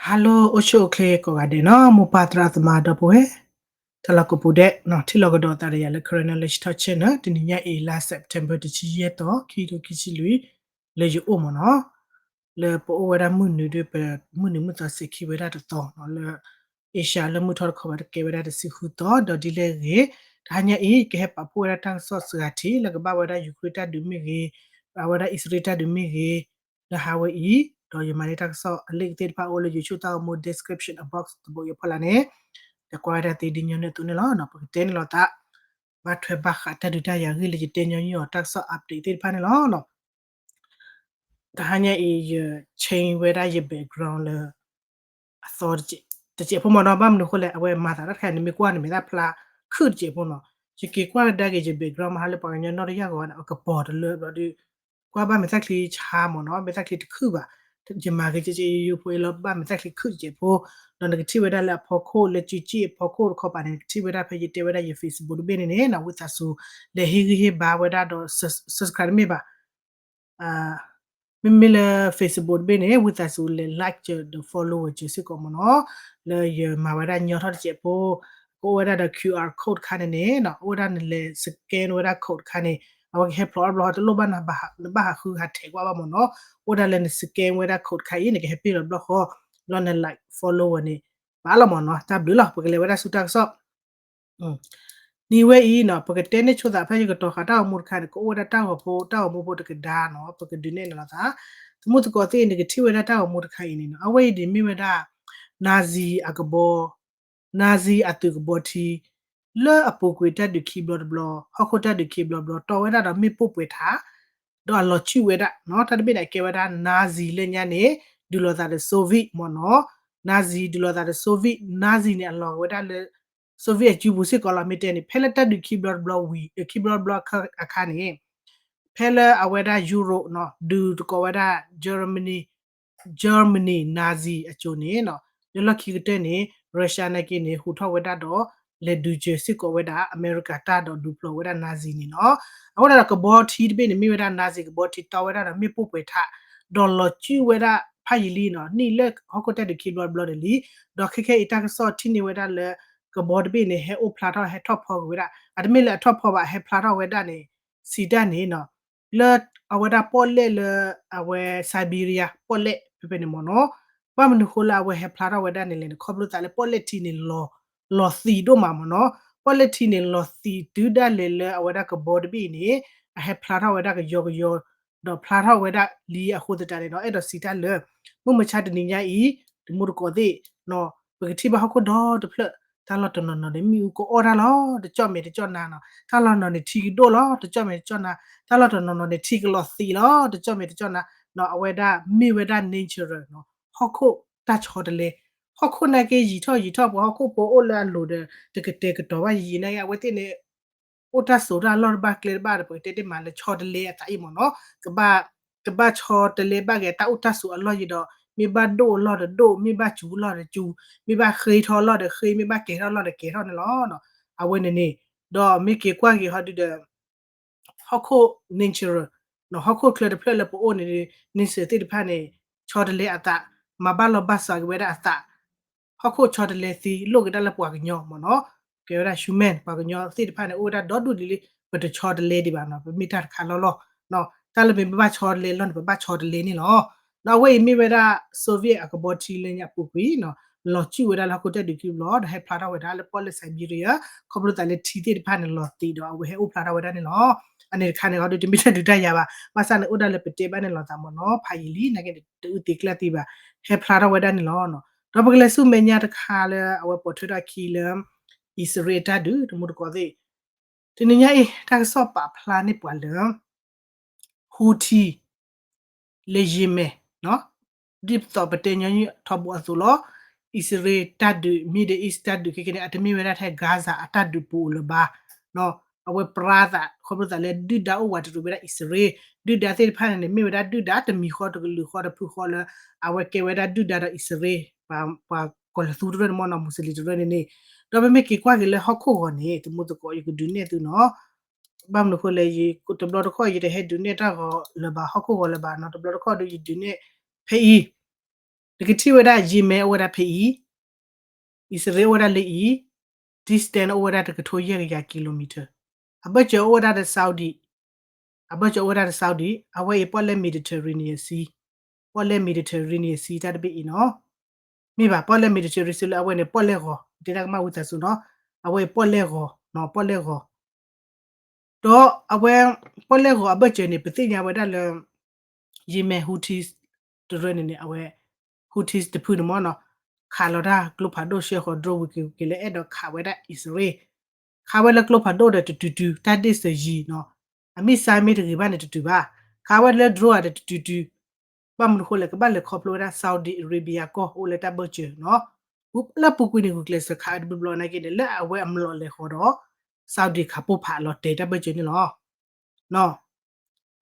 Hello အိၣ်ဆူၣ်အိၣ်ချ့ကိးဂၤဒဲးနီၤ မိၢ်ပၢ်သရၣ်သမါဒီပုၢ်ဝဲၢ် တၢ်လီၢ်ကိးပူၤဒဲးနီၤ ထံၣ်လိာ်ကဒီးသးဒီးယၤလၢ Karen Knowledge Talk Channel တနံၤညါအံၤ လါ September တဆံယဲၢ်သီ ခံကထိခံဆံလွံၢ် လၢယအိၣ်မ့ၢ်နီၤ လၢပအိၣ်ဝဲဒၣ်မုၢ်နုာ်ဒီး ပမုၢ်နုာ်မုၢ်သီစ့ၤခံဝဲဒၣ်တသီနီၤ လၢ Asia လၢမုၢ်ထီၣ်တခီဘၣ်တကဲဝဲဒၣ်တဆံဃုသီ ဒီးဒ်လဲၣ်ဂ့ၤ တဟါညါအံၤ ကဟဲပာ်ဖှိၣ်ဝဲဒၣ်တၢ်ကစီၣ်စှၤထံး လၢကဘၣ်ဝဲဒၣ် Ukraine တၢ်ဒုးမ့ၢ်ဂ့ၤ အဝဲဒၣ်အံၣ်စရ့လးတၢ်ဒုးမ့ၢ်ဂ့ၤ လၢဟးဝဲအံၤ ဒီးယမၤန့ၢ်တၢ်ကစီၣ်အလံာ်သ့ၣ်တဖၣ် အိၣ်လၢ YouTube တၢ်ဂီၤမူ description box တဘိယူၢ်ဖီလာ်န့ၣ် လဲၤကွၢ်ဝဲဒၣ်သ့ဒ်ညီနုၢ်အသိးန့ၣ်လီၤ. ပကတဲန့ၣ်လီၤသး ဘၣ်ထွဲဘၣ်ဃးတၢ်ဒုးတၢ်ယၤအဂ့ၢ်လၢယတဲညီနုၢ်အီၤ တၢ်ကစီၣ် update သ့ၣ်တဖၣ်န့ၣ်လီၤ. တဟါညါအံၤ ယ change ဝဲဒၣ်ယ background လၢ အသီတစဲးဖိမ့ၢ်နီၤ ဘၣ်မနုၤအဃိလဲၣ် အဝဲမၤသးတၢ်တခါ နမ့ၢ်ကွၢ်နမဲာ်သၣ်ဖျါ ခုၣ်တစဲးဖိနီၤ ယက့ၤကွၢ်ကဒါက့ၤယ background မဟါလၢပှၤကညီနီၣ်တယၢ်ဂီၤန့ၣ် အကပီၤတလၢဘျီဒီး ကွၢ်ဘၣ်မဲာ်သၣ်ချံဆါမ့ၢ်နီၤ မဲာ်သၣ်ချံတခုၣ်ဘၣ် ယမၤဂ့ၤကဲကဲယိယိဖိအံၤလီၤ ဘၣ်မဲာ်သၣ်ချံခုၣ်တစဲးဖိ ဒီးနကထံၣ်ဝဲဒၣ်လၢအဖီခိၣ်လၢစုစ့ၣ်အဖီခိၣ်တခီပၤန့ၣ် နကထံၣ်ဝဲဒၣ်ဖဲယတဲဝဲဒၣ်ယ Facebook တဘ့ၣ်န့ၣ်န့ၣ်နီၤ ဝံသးစူၤ လဲၤဟ့ၣ်ဂံၢ်ဟ့ၣ်ဘါဝဲဒၣ်ဒီး subscribe တမ့ၢ်ဘၣ် မ့မ့ၢ်လၢ Facebook တဘ့ၣ်န့ၣ် ဝံသးစူၤလဲၤ like စၢၤဒီး follow စၢၤစ့ၢ်ကီးမ့ၢ်နီၤ လၢယမၤဝဲဒၣ်ညီထီၣ်တစဲးဖိ ကအိၣ်ဝဲဒၣ်ဒီး QR code တခါန့ၣ်န့ၣ် အိၣ်ဝဲဒၣ်နလဲၤ scan ဝဲဒၣ် code တခါန့ၣ် အဝဲကဟဲဖျိးအီၣ်ဘျီဃီ တလိၣ်ဘၣ်နဘၣ်ဟးဃုဟးထဲးကွၢ်ဘၣ်မ့ၢ်နီၤ အိၣ်ဒၣ်လၢန scan ဝဲဒၣ် code တခါအံၤ နကဟဲပ့ၢ်လီၤဘျီဃီ ဘျီန like follow ဝဲန့ၣ် ဘၣ်လီၤမ့ၢ်နီၤ တၢ်ဘျုးလီၤ ပကလဲၤဝဲဒၣ်ဆူတၢ်ကစီၣ် နံၤဝဲအံၤနီၤ ပကတဲန့ၢ်ဆိသးဖဲယကတီၤဃာ်တၢ်ဂီၤမူတခါန့ၣ် ကအိၣ်ဝဲဒၣ်တၢ်ဂီၤဖိ တၢ်ဂီၤမူဖိတကဒါနီၤ ပကဒုးနဲၣ်န့ၣ်လီၤသး သမုၣ်သကိးသ့ၣ်အံၤ နကထံၣ်ဝဲဒၣ်တၢ်ဂီၤမူတခါအံၤန့ၣ်နီၤ အဝဲအံၤန့ၣ်မ့ၢ်ဝဲဒၣ် Nazi အကဘီ Nazi အသုးကဘီထံ လၢအပူၤကွံာ်တၢ်ဒုးခံဘျီတဘျီ ဟီၣ်ခိၣ်တၢ်ဒုးခံဘျီတဘျီ တီဝဲဒၣ်ဒီးမ့ၣ်ပိၢ်ပှဲၤထး ဒီးအလီၤစုၣ်ဝဲဒၣ်နီၤ တၢ်တဘ့ၣ်န့ၣ် အကဲဝဲဒၣ် Nazi လၢညါန့ၣ် ဒုးလိာ်သးဒီး Soviet မ့ၢ်နီၤ Nazi ဒုးလိာ်သးဒီး Soviet Nazi န့ၣ် အလီၤဝဲဒၣ်လၢ Soviet အစုပူၤစ့ၢ်ကီးလီၤ မ့ၢ်တဲန့ၣ် ဖဲလၢတၢ်ဒုးခံဘျီတဘျီဝံၤ ခံဘျီတဘျီအခါန့ၣ် ဖဲလၢအဝဲဒၣ် Europe နီၤ ဒုးသကိးဝဲဒၣ် Germany Germany Nazi အစိၤန့ၣ်နီၤ လၢလီၢ်ခံကတၢၢ်န့ၣ် Russia နာ်က့န့ၣ် ဟူးထီၣ်ဝဲဒၣ်ဒီး လဲၤဒုးစၢၤစ့ၢ်ကီးဝဲဒၣ် အမဲရကၤတၢ်ဒီးဒုးဖျိးဝဲဒၣ် Nazi န့ၣ်နီၤ အဃိဒၣ်ဒီးကဘီထံတဘ့ၣ်န့ၣ် မ့ၢ်ဝဲဒၣ် Nazi ကဘီထံတီဝဲဒၣ်ဒီးမ့ၣ်ပိၢ်ပှဲၤထး ဒီးလီၤစုၣ်ဝဲဒၣ်ဖးယံာ်လံနီၤ နံၣ်လၢဟီၣ်ခိၣ်တၢ်ဒုးခံဘျီတဘျီန့ၣ်လံ ဒီးခဲခဲအံၤတၢ်ကစီၣ်ထံၣ်န့ၢ်ဝဲဒၣ်လၢ ကဘီတဘ့ၣ်န့ၣ် ဟဲအိၣ်ဖျါထီၣ်ဟဲထီၣ်ဖီက့ၤဝဲဒၣ် အတမ့ၢ်လၢအထီၣ်ဖီဘၣ် ဟဲဖျါထီၣ်ဝဲဒၣ်န့ၣ် စံးတၢ်န့ၣ်နီၤ လၢအဝဲဒၣ်ပီၣ်လဲၣ်လၢ အဝဲ Siberia ပီၣ်လဲၣ်ဖဲဖဲန့ၣ်မ့ၢ်နီၤ ဘၣ်မနုၤဃိလၢအဝဲဟဲဖျါထီၣ်ဝဲဒၣ်န့ၣ်လဲၣ်န့ၣ် ခီဖျိသးလၢပီၣ်လဲၣ်ထံန့ၣ် လီၤသံးဒိၣ်မးမ့ၢ်နီၤ ပီၣ်လဲၣ်ထံန့ၣ် လီၤသံးတုၤဒၣ်လဲာ်လၢအဝဲဒၣ်ကဘီတဘ့ၣ်အံၤန့ၣ် အဟဲဖျါထီၣ်ဝဲဒၣ်ကယီကယီ ဒီးဖျါထီၣ်ဝဲဒၣ်လံအဃိသတးန့ၣ်ဒီး အဲၣ်ဒိးစံးတၢ်လၢ မုၢ်မဆါတနံၤညါအံၤ တမူတကိးသ့ၣ် ပကထံၣ်ဘၣ်ဟီၣ်ခိၣ်ဒီတဖျၢၣ် တၢ်လီၢ်တနီၤနီၤန့ၣ် မ့ၣ်အူကအီၣ်တၢ်လီၤ တကၠီၣ်မဲာ်တကၠီၣ်နါနီၤ တၢ်လီၢ်နီၤန့ၣ် ထံကဒိၣ်လီၤ တကၠီၣ်မဲာ်တကၠီၣ်နါ တၢ်လီၢ်တနီၤနီၤန့ၣ် ထံကလီၤသံးလီၤ တကၠီၣ်မဲာ်တကၠီၣ်နါ အဝဲဒၣ်မ့ၢ်ဝဲဒၣ် natural နီၤ ဟီၣ်ခိၣ်တၢ်ဆီတလဲ ဟီၣ်ခိၣ်နာ်က့ယံာ်ထီၣ်ယံာ်ထီၣ် ပှၤဟီၣ်ခိၣ်ဖိအိၣ်လၢအလိၤဒီး တကတဲာ်ကတီၤဘၣ်ယံာ်နာ်က့ အဝဲသ့ၣ်န့ၣ် အိၣ်တၢ်ဆိးတၢ်အလီၢ်တဘၣ်ကျဲတဘၣ်ဒီး ပကတဲတ့ၢ်မးလၢဆီတလဲအသးအံၤမ့ၢ်နီၤ ကဘၣ် ကဘၣ်ဆီတလဲဘၣ်က့ၤတၢ်အိၣ်တၢ်ဆိးအလီၢ်ယံၤဒီး မ့ၢ်ဘၣ်ဒိၣ်အလီၢ်ဒီးဒိၣ် မ့ၢ်ဘၣ်စူၤအလီၢ်ဒီးစူၤ မ့ၢ်ဘၣ်ဃ့ထီၣ်အလီၢ်ဒီးဃ့ မ့ၢ်ဘၣ်ကဲၤထီၣ်အလီၢ်ဒီးကဲၤထီၣ်န့ၣ်လီၤ. အဝဲန့ၣ်န့ၣ် ဒီးမ့ၢ်က့ၤကွၢ်က့ၤဟီဒုဒီး ဟီၣ်ခိၣ် nature ဟီၣ်ခိၣ်ချၢတဖျၢၣ်လၢပအိၣ်န့ၣ် nature သ့ၣ်တဖၣ်န့ၣ် ဆီတလဲအသး မၤဘၣ်လီၤဘၣ်စးက့ၤဝဲဒၣ်အသး ဟီၣ်ခိၣ်ဆီတလဲသံ လိၣ်က့ၤဒၣ်လၢပှၤကညီမ့ၢ်နီၤ ကဲဝဲဒၣ် human ပှၤကညီသ့ၣ်တဖၣ်န့ၣ် အိၣ်ဝဲဒၣ်ဒီဒူၣ်လံလံ ပတဆီတလဲဒံးဘၣ်နီၤ ပမ့ၢ်တၢ်တခါလီၤလီၤ တၢ်လၢပမ့ၢ်ဘၣ်ဆီတလဲလီၢ်န့ၣ် ပဘၣ်ဆီတလဲန့ၣ်လီၤ. ဒီးအဝဲအံၤမ့ၢ်ဝဲဒၣ် Soviet အကဘီထံလၢညါအပူၤကွံာ်နီၤ လီၤစုၣ်ဝဲဒၣ်လၢဟီၣ်ခိၣ်တၢ်ဒုးခံဘျီ ဒီးဟဲဖျါထီၣ်ဝဲဒၣ်လၢပီၣ်လဲၣ် Siberia ခီဖျိသးလၢထံသ့ၣ်တဖၣ်န့ၣ် လီၤသံးဒီးအဝဲဟဲအိၣ်ဖျါထီၣ်ဝဲဒၣ်န့ၣ်လီၤ. အန့ၣ်တခါန့ၣ် ဟီဒုတမ့ၢ်တၢ်ဒုးတၢ်ယၤဘၣ် ဘၣ်ဆၣ်န့ၣ်အိၣ်ဒၣ်လၢပတဲဘၣ်န့ၣ်လီၤသးမ့ၢ်နီၤ ဖးယံာ်လံ နာ်က့န့ၣ် တအုၣ်သံကျၢ်သံဘၣ် ဟဲဖျါထီၣ်ဝဲဒၣ်န့ၣ်လီၤ. ဒီးပကလဲၤဆူမဲာ်ညါတခါလၢအဝဲပိာ်ထွဲထီၣ်အခံလၢ အံၣ်စရ့လးတၢ်ဒုး တမူတကိးသ့ၣ် တနံၤညါအံၤ တၢ်ကစီၣ်ပာ်ဖျါန့ၢ်ပှၤလၢ Houthi လၢ Yemen ဒ်သိးပတဲညီနုၢ်ထီဘိအသိးလီၤ. အံၣ်စရ့လးတၢ်ဒုး Middle East တၢ်ဒုးခဲကနံၣ်န့ၣ် အတမ့ၢ်ဝဲဒၣ်ထဲ Gaza အတၢ်ဒုးပူၤလၢၤဘၣ် အဝဲပြါသး ခီဖျိသးလၢဒုၣ်ဒါအိၣ်ဝးတရံးဝဲဒၣ်အံၣ်စရ့လး ဒုၣ်ဒါသ့ၣ်တဖၣ်န့ၣ်န့ၣ် မ့ၢ်ဝဲဒၣ်ဒုၣ်ဒါတမံၤဃီတကလုာ်ဃီတဖုဃီလၢ အဝဲကဲဝဲဒၣ်ဒုၣ်ဒါဒီးအံၣ်စရ့လး ပှၤကီၢ်လၢသူတရၢန့ၣ်မ့ၢ်နီၤ မူစလ့ၣ်တရၢန့ၣ်န့ၣ် ဒီးပမ့ၢ်က့ၤကွၢ်က့ၤလၢဟီၣ်ခိၣ်ဂီၤန့ၣ် တမူတကိးယကဒုးနဲၣ်သုနီၤ ဘၣ်မနုၤအဃိလဲၣ် တဘျီတခီၣ်ယတဟဲဒုးနဲၣ်တၢ်ဂီၤလၢၤဘၣ် ဟီၣ်ခိၣ်ဂီၤလၢၤဘၣ်နီၤ တဘျီတခီၣ်ဒီးယဒုးနဲၣ်ဖဲအံၤ နကထံၣ်ဝဲဒၣ် Yemen အိၣ်ဝဲဒၣ်ဖဲအံၤ, အံၣ်စရ့လးအိၣ်ဝဲဒၣ်လၢအံၤ, distance အိၣ်ဝဲဒၣ်တကထိယဲၢ်ကယၤ kilometer, အဘၢၣ်စၢၤအိၣ်ဝဲဒၣ်ဒီး Saudi, အဘၢၣ်စၢၤအိၣ်ဝဲဒၣ်ဒီး Saudi, အဝဲအံၤပီၣ်လဲၣ် Mediterranean Sea, ပီၣ်လဲၣ် Mediterranean Sea တၢ်တဘ့ၣ်အံၤနီၤ, မ့ၢ်ဘၣ် ပီၣ်လဲၣ် Mediterranean Sea လၢအဝဲန့ၣ် ပီၣ်လဲၣ်ဂီၤ တဲတၢ်ကမၣ်ဝံသးစူၤနီၤ, အဝဲအံၤပီၣ်လဲၣ်ဂီၤ, ပီၣ်လဲၣ်ဂီၤ ဒီးအဝဲ ပီၣ်လဲၣ်ဂီၤအဘၢၣ်စၢၤန့ၣ် ပသ့ၣ်ညါဝဲဒၣ်လၢ Yemen Houthis တရၢန့ၣ်န့ၣ် အဝဲ Houthis တဖုန့ၣ်မ့ၢ်နီၤ, ခးလီၤတၢ်ကျိဖးဒိၣ် ဆှၢဃီၤ drone ဝံၤက့ၤလၢအဲၣ်ဒိးခးဝဲဒၣ်အံၣ်စရ့လး, ခးဝဲလၢကျိဖးဒိၣ်ဒီးတတုၤတုၤ တၢ်ဒ့ၣ်စၢၤယံၤနီၤ, အမံၣ်စါ မ့ၢ်တဂ့ၤဘၣ်န့ၣ်တတုၤဘၣ်, ခးဝဲလၢ drone ဒီးတတုၤတုၤ, ဘၣ်မနုၤဃိလဲၣ် ကဘၣ်လဲၤခီဖျိဝဲဒၣ် Saudi Arabia ကီၢ်အိၣ်လၢတၢ်ဘၢၣ်စၢၤနီၤ, လၢအပူၤကွံာ်န့ၣ် ဂုာ်ကျဲးစၢးခးဝဲတဘျီဘျီနာ်က့န့ၣ် လၢအဝဲအမျိာ်လဲၤဃီၤဒီး Saudi ခးပိၢ်ဖးလီၤတဲာ်တၢ်ဘၢၣ်စၢၤန့ၣ်လီၤ.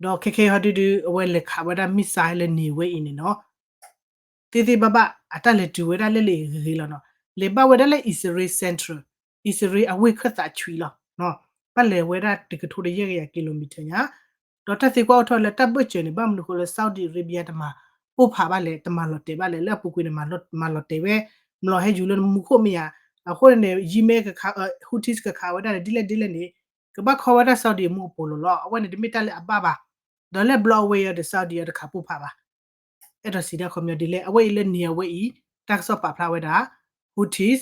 ဒီးခဲခဲအံၤဟီဒုဒု အဝဲလဲၤခးဝဲဒၣ် missile လၢန့ၢ်ဝဲအံၤန့ၣ်နီၤ, သ့သ့ဘၣ်ဘၣ် အတၢ်လဲၤတုၤဝဲဒၣ်လၢလံာ်ဂ့ၤဂ့ၤလီၤနီၤ, လဲၤဘၣ်ဝဲဒၣ်လၢအံၣ်စရ့လး central, အံၣ်စရ့လးအဝ့ၢ်ခၢၣ်သးဆွံလီၤ, ဘၣ်လဲၤဝဲဒၣ်တကထိတယဲၢ်ကယၤ kilometer ညါ, ဒီးတၢ်သံကွၢ်အိၣ်ထီၣ်လၢတၢ်ဘၢၣ်စၢၤန့ၣ် ဘၣ်မနုၤဃိလၢ Saudi Arabia တမၤပိၢ်ဖးဘၣ်လဲၣ် တမၤလီၤတဲာ်ဘၣ်လဲၣ် လၢအပူၤကွံာ်န့ၣ် မၤလီၤတဲာ်ဝဲ မျိာ်ဟဲယူၤလၢမူခိၣ်မ့ၢ်ဧါ, အဃိန့ၣ်န့ၣ် Yemen ကခး Houthis ကခးဝဲဒၣ်န့ၣ် ဒ်လဲၣ်ဒ်လဲၣ်န့ၣ် ကဘၣ်ခီဝဲဒၣ် Saudi အမူကပိာ်လိၤလီၤ, အဝဲန့ၣ်တမ့ၢ်တၢ်လၢအဘၣ်ဘၣ်, ဒီးလၢဘျီအဝဲအံၤဒီး Saudi အတခးပိၢ်ဖးဘၣ်, အဲၣ်ဒိးစံးတၢ်ခီပညီဒ်လဲၣ် အဝဲအံၤလၢန့ၢ်အဝဲအံၤ တၢ်ကစီၣ်ပာ်ဖျါဝဲဒၣ် Houthis,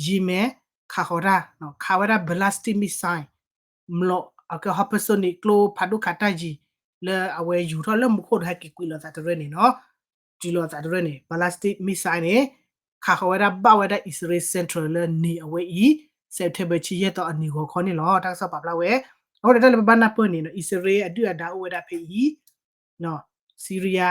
Yemen ခးဃီၤတၢ်, ခးဝဲဒၣ် ballistic missile မျိာ် အက hypersonic ကျိဖးဒိၣ်ခးတၢ်ယံၤ လၢအဝဲယူၤထီၣ်လၢမူခိၣ်ဒီးဟဲက့ၤကွံာ်လိာ်သးတရၢန့ၣ်နီၤ, တုၤလိာ်သးတရၢန့ၣ် ballistic missile န့ၣ် ခးဃီၤဝဲဒၣ်ဘၣ်ဝဲဒၣ်အံၣ်စရ့လး central လၢန့ၢ်အဝဲအံၤ September ဆံယဲၢ်သီအနံၤဂီၤခီန့ၣ်လီၤ. တၢ်ကစီၣ်ပာ်ဖျါဝဲ, အဃိဒီးတၢ်လၢပဘၣ်နၢ်ပၢၢ်န့ၣ်နီၤ အံၣ်စရ့လးအဒုၣ်အဒါအိၣ်ဝဲဒၣ်ဖဲအံၤ Syria,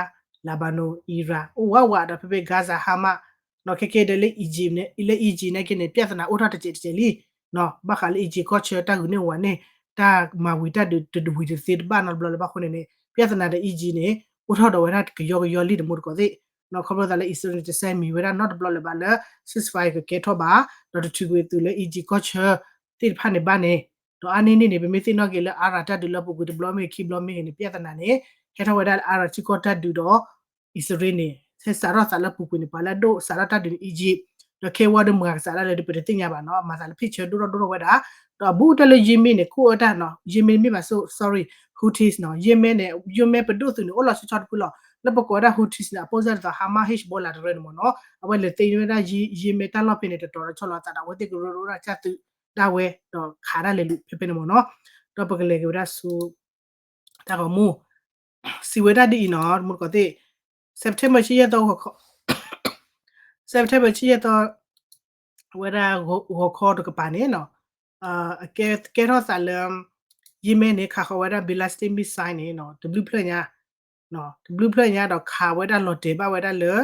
Lebanon, Iraq အိၣ်ဝးဝးဒီးဖဲဖဲ Gaza, Hamas နီၤ, ခဲကဲဒီးလၢ Egypt န့ၣ် လၢ Egypt နာ်က့န့ၣ် ပြဿနာအိၣ်ထီၣ်တစဲးတစဲးလံနီၤ, ဘၣ်ဃးလၢ Egypt ကီၢ်ဆၢတၢ်ဂုာ်န့ၢ်ဝၤန့ၣ် တၢ်မၤဝံၤတၢ်ဒုးတဝံၤတသ့တဘၣ်နီတဘျီလၢၤဘၣ်အဃိန့ၣ်န့ၣ် ပြဿနာဒီး Egypt န့ၣ် အိၣ်ထီၣ်ဒီးဝဲဒၣ်ကယီကယီလံတမူတကိးသ့ၣ်နီၤ, ခီဖျိသးလၢ အံၣ်စရ့လးန့ၣ် တစဲးမံၤဝဲဒၣ်နီတဘျီလၢၤဘၣ်လၢ ceasefire ကကဲထီၣ်ဘၣ် ဒီးတထုးကွံာ်သုးလၢ Egypt ကီၢ်ဆၢသ့ၣ်တဖၣ်န့ၣ်ဘၣ်န့ၣ်, ဒီးအါန့ၢ်န့ၣ်န့ၣ် ပမ့ၢ်သ့ၣ်နီၣ်က့ၤလၢ Arab တၢ်ဒုးလၢအပူၤကွံာ်တဘျီမ့ၢ်ဂ့ၤ ခံဘျီမ့ၢ်ဂ့ၤန့ၣ် ပြဿနာန့ၣ် ဟဲထီၣ်ဝဲဒၣ်လၢ Arab ထံကီၢ်တၢ်ဒုးဒီး အံၣ်စရ့လးန့ၣ် ဟဲစးထီၣ်သးလၢအပူၤကွံာ်န့ၣ် ပှၤလၢအဒိၣ်စးထီၣ်တၢ်ဒုးန့ၣ် Egypt, ဒီးခဲဝဲဒီးမၤကစးဒၣ်လဲာ်ဒီးပတသ့ၣ်ညါဘၣ်နီၤ, မၤသးလၢဖ့ၣ်ဆၢဒိၣ်ထီၣ်ဒိၣ်ထီၣ်ဝဲဒၣ်, ဒီးအဘူးကတၢၢ်လၢ Yemen န့ၣ် ခိၣ်အၢတၢ်နီၤ, Yemen မ့ၢ်ဘၣ် sorry, Houthis နီၤ, Yemen န့ၣ် Yemen ပဒိၣ်သုးန့ၣ် အိၣ်လီၤဆီဆီတဖုလီၤ, လၢပကိးဝဲဒၣ် Houthis န့ၣ် အပိၢ်စၢ်ဒ်သိး Hamas, Hezbollah တရၢန့ၣ်မ့ၢ်နီၤ, အဝဲလဲၤသ့ဝဲဒၣ် Yemen တၢ်လီၢ်ဖဲန့ၣ် တတီၤတဆီလီၤသးဒီး အဝဲသ့ၣ်ကရၢကရိဒၣ်ကၢ်သုးဒၣ်ဝဲ ဒီးခးဒၣ်လဲာ်လူၤဖဲဖဲန့ၣ်မ့ၢ်နီၤ, ဒီးပကလဲၤက့ၤဝဲဒၣ်ဆူ တၢ်ဂီၤမူ စံးဝဲဒၣ်ဒ်အံၤနီၤ တမူတကိးသ့ၣ်, September ဆံယဲၢ်သီ September ဆံယဲၢ်သီ အဝဲဒၣ်ဂီၤခီတကပၤန့ၣ်နီၤ, အကဲထီၣ်သးလၢ Yemen န့ၣ် ခးဃီၤဝဲဒၣ် ballistic missile န့ၣ်နီၤ တဘျုးဖျၢၣ်ညါ, တဘျုးဖျၢၣ်ညါဒီးခးဝဲဒၣ်လီၤတဲာ်ဘၣ်ဝဲဒၣ်လၢ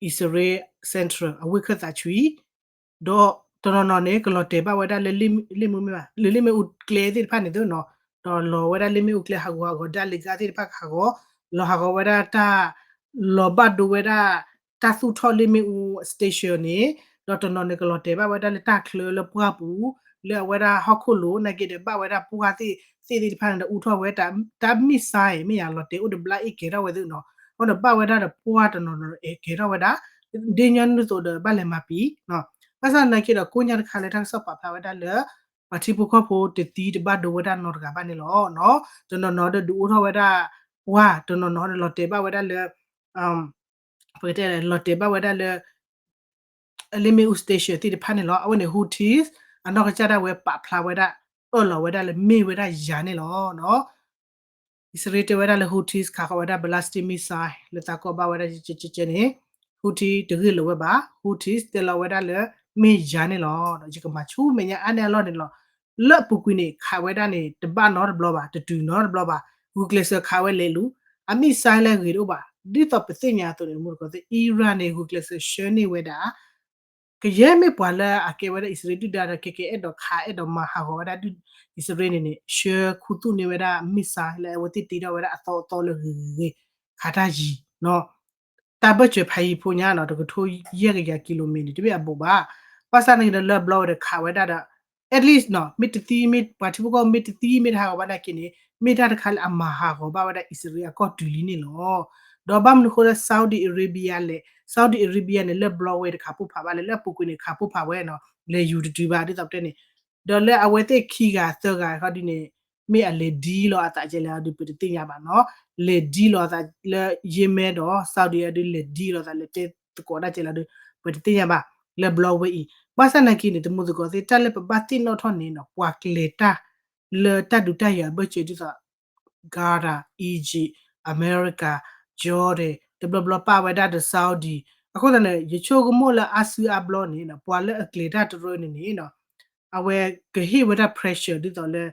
အံၣ်စရ့လး central အဝ့ၢ်ခၢၣ်သးဆွံ ဒီးတနီၤနီၤန့ၣ် ကလီၤတဲာ်ဘၣ်ဝဲဒၣ်လၢ လ့ၣ်မ့ၣ်အူမ့ၢ်ဘၣ် လၢလ့ၣ်မ့ၣ်အူကျဲသ့ၣ်တဖၣ်န့ၣ်သ့နီၤ, ဒီးလီၤဝဲဒၣ်လ့ၣ်မ့ၣ်အူကျဲဟးဂီၤဟးဂီၤ ဒၣ်လ့ၣ်ဂၤသ့ၣ်တဖၣ်ဟးဂီၤ, လီၤဟးဂီၤဝဲဒၣ်တၢ် လီၤဘၣ်ဒိဝဲဒၣ် တၢ်သူၣ်ထီၣ်လ့ၣ်မ့ၣ်အူ station န့ၣ်, ဒီးတနီၤန့ၣ် ကလီၤတဲာ်ဘၣ်ဝဲဒၣ်လၢတၢ်ချၢလၢပှၢ်ပူၤ လၢအဝဲဒၣ်ဟီၣ်ခိၣ်လိၤ နာ်က့ဒီးဘၣ်ဝဲဒၣ်ပှၢ်သ့ၣ်သ့ၣ်တဖၣ်န့ၣ်ဒီးအူထီၣ်ဝဲ တၢ် missile မ့ၢ်ယၤလီၤတဲာ်အိၣ်တဘျါအ့ၣ်ကဲၤထီၣ်ဝဲသ့နီၤ, အဃိန့ၣ်ဘၣ်ဝဲဒၣ်ဒီးပှၢ်တနီၤနီၤအဲၣ်ကဲၤထီၣ်ဝဲဒၣ်, ဒ်ညီနုၢ်သိးဒီးဘၣ်လဲၤမၤပံၤ, ဘၣ်ဆၣ်သနာ်က့ဒီးကိးညါတခါလၢတၢ်ကစီၣ်ပာ်ဖျါဝဲဒၣ်လၢ ပှၤထံဖိကီၢ်ဖိတသံတဘၣ်ဒိဝဲဒၣ်နီတဂၤဘၣ်န့ၣ်လီၤ. တနီၤနီၤဒီးဒုးအိၣ်ထီၣ်ဝဲဒၣ်ပှၢ်, တနီၤနီၤန့ၣ်လီၤတဲာ်ဘၣ်ဝဲဒၣ်လၢ ပကတဲလီၤတဲာ်ဘၣ်ဝဲဒၣ်လၢ လ့ၣ်မ့ၣ်အူ station သ့ၣ်တဖၣ်န့ၣ်လီၤ. အဝဲန့ၣ် Houthis အနီၢ်ကစၢ်ဒၣ်ဝဲပာ်ဖျါဝဲဒၣ် အၢၣ်လီၤဝဲဒၣ်လၢမ့ၢ်ဝဲဒၣ်ယၤန့ၣ်လီၤ. အံၣ်စရ့လးတဲဝဲဒၣ်လၢ Houthis ခးဃီၤဝဲဒၣ် ballistic missile လၢသးကီၢ်ဘၣ်ဝဲဒၣ်ကဲကဲန့ၣ် Houthis တဂ့ၢ်လိာ်ဝဲဘၣ်, Houthis တဲလီၤဝဲဒၣ်လၢမ့ၢ်ယၤန့ၣ်လီၤ. ဒီးယကမၤဆူမဲာ်ညါအါန့ၢ်အလီၢ်န့ၣ်လီၤ. လၢအပူၤကွံာ်န့ၣ် ခးဝဲဒၣ်န့ၣ် တဘၣ်နီတဘျီဘၣ်, တတုၤနီတဘျီဘၣ်, ဂုာ်ကျဲးစၢးခးဝဲလဲၤလူၤ, အ missile လၢအဂ့ၤတအိၣ်ဘၣ်, ဒ်သိးပသ့ၣ်ညါအသိးန့ၣ် တမူတကိးသ့ၣ် Iran န့ၣ် ဂုာ်ကျဲးစၢးဆှၢန့ၢ်ဝဲဒၣ် ကယဲၢ်မ့ၢ်ပှၤလၢအကဲဝဲဒၣ်အံၣ်စရ့လးဒုၣ်ဒါဒီး ကဲကဲအဲၣ်ဒိးခးအဲၣ်ဒိးမၤဟးဂီၤဝဲဒၣ်ဒုၣ်အံၣ်စရ့လးန့ၣ်န့ၣ် ဆှၢခူသူၣ်န့ၢ်ဝဲဒၣ် missile လၢအဝဲသ့ၣ်တ့ထီၣ်ဝဲဒၣ်အသီအသီလၢဂ့ၤဂ့ၤဂ့ၤ ခးတၢ်ယံၤနီၤ တၢ်ဘၢၣ်စၢၤဖးယံၤဖိညါနီၤ တကထိယဲၢ်ကယၤကံလိမီၤန့ၣ် တမ့ၢ်အဘူးဘၣ်. ဘၣ်ဆၣ်န့ၣ်ဒီးလၢအဘျီဝဲဒီးခးဝဲဒၣ်ဒီး at least နီၤ မ့ၢ်တသံမ့ၢ်ပှၤထံဖိကီၢ်ဖိမ့ၢ်တသံမ့ၢ်တဟးဂီၤဘၣ်နာ်က့န့ၣ် မ့ၢ်တၢ်တခါလၢအမၤဟးဂီၤဘၣ်ဝဲဒၣ်အံၣ်စရ့လးအကီၢ်တုၤလံန့ၣ်လီၤ. ဒီးဘၣ်မနုၤဃိလၢ Saudi Arabia လဲၣ်, Saudi Arabia န့ၣ် လၢ Broadway တခးပိၢ်ဖးဘၣ်လဲၣ်, လၢအပူၤကွံာ်န့ၣ် ခးပိၢ်ဖးဝဲနီၤ, လဲၤယူၤတတုၤဘၣ်ဒ်သိးပတဲန့ၣ်, ဒီးလၢအဝဲသ့ၣ်ခံဂၤသၢဂၤခီဒုန့ၣ် မ့ၢ်အလဲၤဒ်လီၤအသးကဲလဲၣ်အီၤဒုး ပတသ့ၣ်ညါဘၣ်နီၤ, လဲၤဒ်လီၤအသးလၢ Yemen ဒီး Saudi အီၤဒုး လဲၤဒ်လီၤအသးလၢတဲသကိးဒၣ်ကဲလဲၣ်အီၤဒုး ပတသ့ၣ်ညါဘၣ်, လၢ Broadway အံၤ, ဘၣ်ဆၣ်နာ်က့န့ၣ် တမူသကိးသ့ၣ် တၢ်လၢပဘၣ်သ့ၣ်နီၣ်ထီၣ်န့ၣ်နီၤ ပှၤကျဲၤတၢ် လၢတၢ်ဒုးတၢ်ယၤအဘၢၣ်စၢၤဒ်သိး Qatar, Egypt, America, Jordan တဘျီဘျီပာ်ဝဲဒၣ်ဒီး Saudi, အဃိသတးန့ၣ် ယဆိကမိၣ်လၢအါစုအါဘျီန့ၣ်နီၤ ပှၤလၢအကျဲၤတၢ်တရၢန့ၣ်န့ၣ်နီၤ အဝဲကဟ့ၣ်ဝဲဒၣ် pressure ဒ်သိးလၢ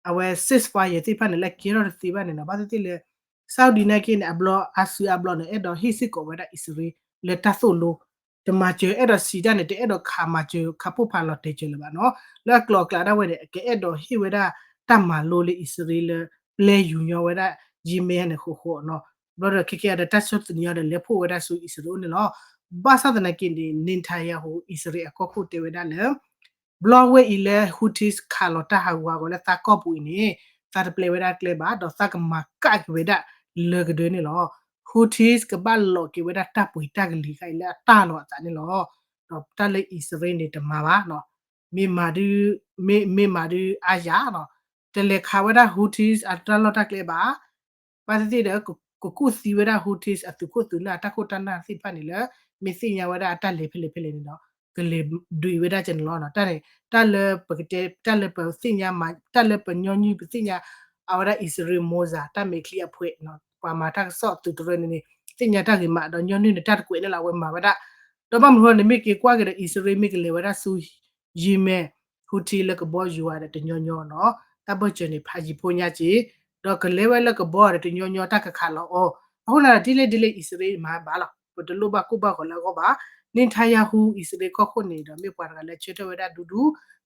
အဝဲ ceasefire သ့ၣ်တဖၣ်န့ၣ် လၢကဲထီၣ်တသ့ဘၣ်န့ၣ်နီၤ, ဘၣ်သ့ၣ်သ့ၣ်လၢ Saudi နာ်က့န့ၣ် အဘျီအါစုအါဘျီန့ၣ် အဲၣ်ဒိးဟ့ၣ်စ့ၢ်ကီးဝဲဒၣ်အံၣ်စရ့လးလၢတၢ်သိၣ်လိ, တမၤစၢၤ အဲၣ်ဒိးစံးတၢ်န့ၣ် တအဲၣ်ဒိးခးမၤစၢၤ ခးပိၢ်ဖးလီၤတဲာ်စၢၤလၢၤဘၣ်နီၤ, လၢအကျိၤအကျဲဒၣ်ဝဲန့ၣ် ကအဲၣ်ဒိးဟ့ၣ်ဝဲဒၣ်တၢ်မၤလိလၢအံၣ်စရ့လးလၢ ပျဲယူၤညီဝဲဒၣ် Yemen န့ၣ်ဃိးဃိးနီၤ, ဘျီဒီးခဲကဲဒီးတၢ်ဆၢသနံးအီၤဒီးလဲၤဖှိၣ်ဝဲဒၣ်ဆူအံၣ်စရ့လးန့ၣ်လီၤ, ဘၣ်ဆၣ်သနာ်က့န့ၣ် Netanyahu အံၣ်စရ့လးအကီၢ်ခိၣ်တဲဝဲဒၣ်လၢ ဘျီဝဲအံၤလၢ Houthis ခးလီၤတၢ်ဟးဂူာ်အဂီၢ်လၢသးကီၢ်ပူၤအံၤန့ၣ် သးတပျဲဝဲဒၣ်ကျဲဘၣ် ဒီးသးကမၤကၣ်က့ၤဝဲဒၣ်လၢကဒၢန့ၣ်လီၤ, Houthis ကဘၣ်လိးက့ၤဝဲဒၣ်တၢ်ပှ့ၤတၢ်ကလံၤဃါအံၤလၢအတၢ်လီၤအသးန့ၣ်လီၤ, ဒီးတၢ်လၢအံၣ်စရ့လးန့ၣ်တမၤဘၣ်နီၤ, မ့ၢ်မၤဒုး မ့ၢ်မၤဒုးအါယၤနီၤ, တလဲၤခးဝဲဒၣ် Houthis အတၢ်လီၢ်တၢ်ကျဲဘၣ် ဘၣ်သ့ၣ်သ့ၣ်ဒီး ကကူၣ်သံဝဲဒၣ် Houthis အသုးခိၣ်သုးနၢ်အတၢ်ခိၣ်တၢ်နၢ်သ့ၣ်တဖၣ်န့ၣ်လၢ မ့ၢ်သ့ၣ်ညါဝဲဒၣ်အတၢ်လဲၤဖဲလဲၣ်ဖဲလဲၣ်န့ၣ်ဒီး ကလဲၤဒုးဝဲဒၣ်ကဲန့ၣ်လီၤ, တၢ်န့ၣ် တၢ်လၢပကတဲ တၢ်လၢပသ့ၣ်ညါမၤ တၢ်လၢပညီနုၢ်ပသ့ၣ်ညါ အဝဲဒၣ်အံၣ်စရ့လး Mossad တၢ်မဲာ်ချံအဖှဲး ပှၤမၤတၢ်ကစီၣ်သုးတရၢန့ၣ်န့ၣ် သ့ၣ်ညါတၢ်ဂ့ၤမး ဒီးညီနုၢ်န့ၣ်တၢ်တကွဲးန့ၣ်လီၤ အဝဲမၤဝဲဒၣ်, ဒီးဘၣ်မနုၤဃိန့ၣ်မ့ၢ်က့ၤကွၢ်က့ၤဒီး အံၣ်စရ့လးမ့ၢ်ကလဲၤဝဲဒၣ်ဆူ Yemen Houthi လၢကဘီယူၤဧါဒီးတညီညီနီၤ, တၢ်ဘၢၣ်စၢၤန့ၣ် ဖးယံၤဖိညါက့ၤ, ဒီးကလဲၤဝဲလၢကဘီဒီးတညီညီတၢ်ကခးလီၤအီၤ, အဃိန့ၣ်ဒ်လဲၣ်ဒ်လဲၣ်အံၣ်စရ့လးမၤဘၣ်လီၤ, ပတလိၣ်ဘၣ်ကိၢ်ဘၣ်ဂီၤလၢအဂီၢ်ဘၣ်, Netanyahu အံၣ်စရ့လးကီၢ်ခိၣ်န့ၣ်ဒီး မ့ၢ်ပှၤတဂၤလၢဆၢထၢၣ်ဝဲဒၣ်ဒူဒူ,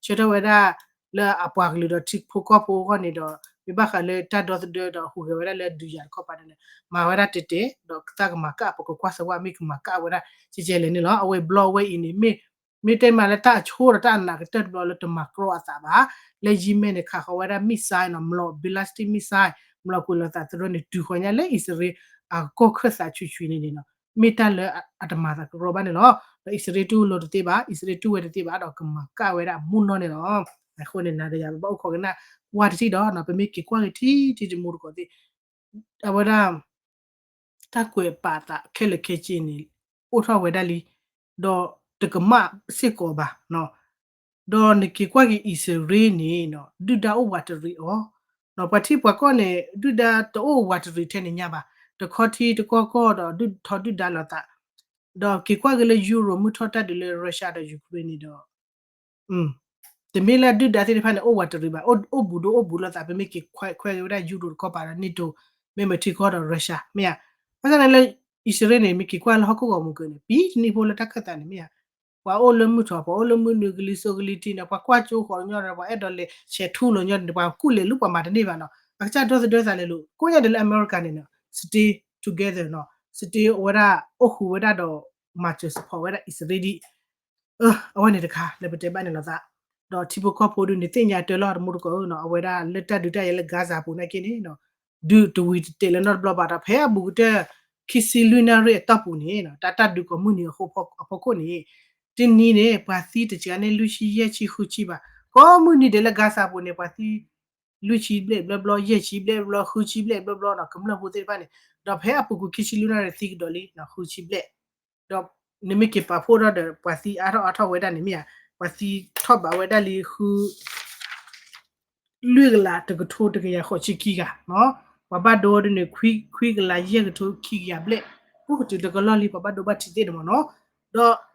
ဆၢထၢၣ်ဝဲဒၣ် လၢအပှၤကလုာ်ဒီးထံဖိကီၢ်ဖိအဂီၢ်န့ၣ်ဒီး မ့ၢ်ဘၣ်ဃးလၢတၢ်ဒီသဒၢဒီးဟူးဂဲၤဝဲဒၣ်လၢဒုးယၤတခီပၤန့ၣ် မၤဝဲဒၣ်တဲာ်တဲာ် ဒီးသးကမၤကၣ် ပကကွၢ်စၢၤဝဲ မ့ၢ်ကမၤကၣ်ဝဲဒၣ် ကဲကဲလဲၣ်န့ၣ်လီၤ, အဝဲဘျီဝဲအံၤန့ၣ် မ့ၢ် မ့ၢ်တဲမးလၢတၢ်အဆိဒီးတၢ်အနးကတၢၢ်တဘျီလၢတမၤကြီအသးဘၣ်, လၢ Yemen န့ၣ် ခးဃီၤဝဲဒၣ် missile နီၤ မျိာ် ballistic missile မျိာ်ကွံာ်လိာ်သးသရၢန့ၣ် တုၤဃီၤညါလၢအံၣ်စရ့လး အကီၢ်ခၢၣ်သးဆူၣ်ဆူၣ်န့ၣ်န့ၣ်နီၤ, မ့ၢ်တၢ်လၢအတမၤသးကရီဘၣ်န့ၣ်လီၤ, ဒီးအံၣ်စရ့လးတူၢ်လိာ်တသ့ဘၣ်, အံၣ်စရ့လးတူၢ်ဝဲတသ့ဘၣ် ဒီးကမၤကၣ်ဝဲဒၣ်အမူနီၢ်န့ၣ်လီၤ, အဃိန့ၣ် နၤဒီးယၤ ပဘၣ်အိၣ်ခိးကနၣ်ကွၢ်တထံၣ်ဒီးနီၤ, ပမ့ၢ်က့ၤကွၢ်က့ၤထံထံတမူတကိးသ့ၣ် အဝဲဒၣ် တၢ်ကွဲးပာ်သးခဲလၢာ်ခဲဆ့န့ၣ် အိၣ်ထီၣ်ဝဲဒၣ်လံ, ဒီးတကမၣ်စ့ၢ်ကီးဘၣ်, ဒီးနက့ၤကွၢ်က့ၤအံၣ်စရ့လးန့ၣ် ဒုၣ်ဒါအိၣ်ဝးတရံးအီၤ, ပှၤထံပှၤကီၢ်န့ၣ် ဒုၣ်ဒါတအိၣ်ဝးတရံးထဲန့ၣ်ညါဘၣ်, တခီထံတကီၢ်ကီၢ်ဒီးဒုးထီဒုၣ်ဒါလိာ်သး, ဒီးက့ၤကွၢ်က့ၤလၢ Europe မုၢ်ထီၣ်တၢ်ဒုးလၢ Russia ဒီး Ukraine န့ၣ်ဒီး တမ့ၢ်လၢဒုၣ်ဒါသ့ၣ်တဖၣ်န့ၣ် အိၣ်ဝးတရံးဘၣ်, အိၣ်ဘူးဒိၣ်အိၣ်ဘူးလိာ်သး, ပမ့ၢ်က့ၤခွဲးက့ၤဝဲဒၣ် Europe တခီပၤဒီး NATO မ့ၢ်မ့ၢ်ထံကီၢ်ဒီး Russia မ့ၢ်ဧါ, ဘၣ်ဆၣ်န့ၣ်လၢ အံၣ်စရ့လးန့ၣ် မ့ၢ်က့ၤကွၢ်လၢဟီၣ်ခိၣ်ဂီၤမူကၢန့ၣ် ပံတနံၣ်ဖိလၢတၢ်ခၢၣ်သးန့ၣ်မ့ၢ်ဧါ, ပှၤအိၣ်လၢမုၢ်ထီၣ် ပှၤအိၣ်လၢမုၢ်နုာ်ကလံၤစိးကလံၤထံးန့ၣ် ပှၤကွၢ်ကၠိဃီၤညီဒီး ပှၤအဲၣ်ဒိးလဲၤဆဲးထူလီၤညီန့ၣ် ပှၤကူၣ်လဲၤလူပှၤမၤတန့ၢ်ဘၣ်နီၤ, အကစၢ်ဒီသဒၢသးလဲၤလိာ်, ကိးညါဒ်လၢအမဲရကၤန့ၣ် stay together နီၤ, stay ဝဲဒၣ် အိၣ်ဃူဝဲဒၣ်ဒီး မၤစၢၤ support ဝဲဒၣ်အံၣ်စရ့လးဒ် အဝဲန့ၣ်တခါလၢပတဲဘၣ်န့ၣ်လီၤသး, ဒီးထံဖိကီၢ်ဖိဒုးန့ၣ်သ့ၣ်ညါတၢ်လီၤတမူတကိးဧၢနီၤ, အဝဲဒၣ်လၢတၢ်ဒုးတၢ်ယၤလၢ Gaza ပူၤနာ်က့န့ၣ် ဒုးတဝံၤတတဲာ်လၢၤနီတဘျီဘၣ်ဒီး ဖဲအဘူးကတၢၢ် ခံဆံလွံၢ်နၣ်ရံၣ်အတီၢ်ပူၤန့ၣ် တၢ်တၢ်ဒုးကိးမုၢ်နံၤအဖီခိၣ်န့ၣ် တနံၤန့ၣ် ပှၤသံတစှၤန့ၢ်လွံၢ်ဆံယဲၢ်ဆံဃုဆံဘၣ်, ကိးမုၢ်နံၤဒဲးလၢ Gaza ပူၤန့ၣ် ပှၤသံ လွံၢ်ဆံဘျဲၣ်ဘျီဘျီ ယဲၢ်ဆံဘျဲၣ်ဘျီ ဃုဆံဘျဲၣ်ဘျီဘျီနီၤ ကမျၢၢ်ဖိသ့ၣ်တဖၣ်န့ၣ်, ဒီးဖဲအပူၤကွံာ်ခံဆံလွံၢ်နၣ်ရံၣ်သံကဒီးလံ ဃုဆံဘျဲၣ်, ဒီးနမ့ၢ်က့ၤပာ်ဖှိၣ်ထီၣ်ဒီး ပှၤသံအါထီၣ်အါထီၣ်ဝဲဒၣ်န့ၣ်မ့ၢ်ဧါ, ပှၤသံထီၣ်ဘးဝဲဒၣ်လံဃု လွံၢ်ကလးတကထိတကယၤဃိးဆံခံဂၤ, ပှၤဘၣ်ဒိဒ်န့ၣ် ခွံကလးယဲၢ်ကထိခံကယၤဘျဲၣ်, အိၣ်ကတုၤတကလီၢ်လံ ပှၤဘၣ်ဒိဘၣ်ထံးသ့ၣ်န့ၣ်မ့ၢ်နီၤ,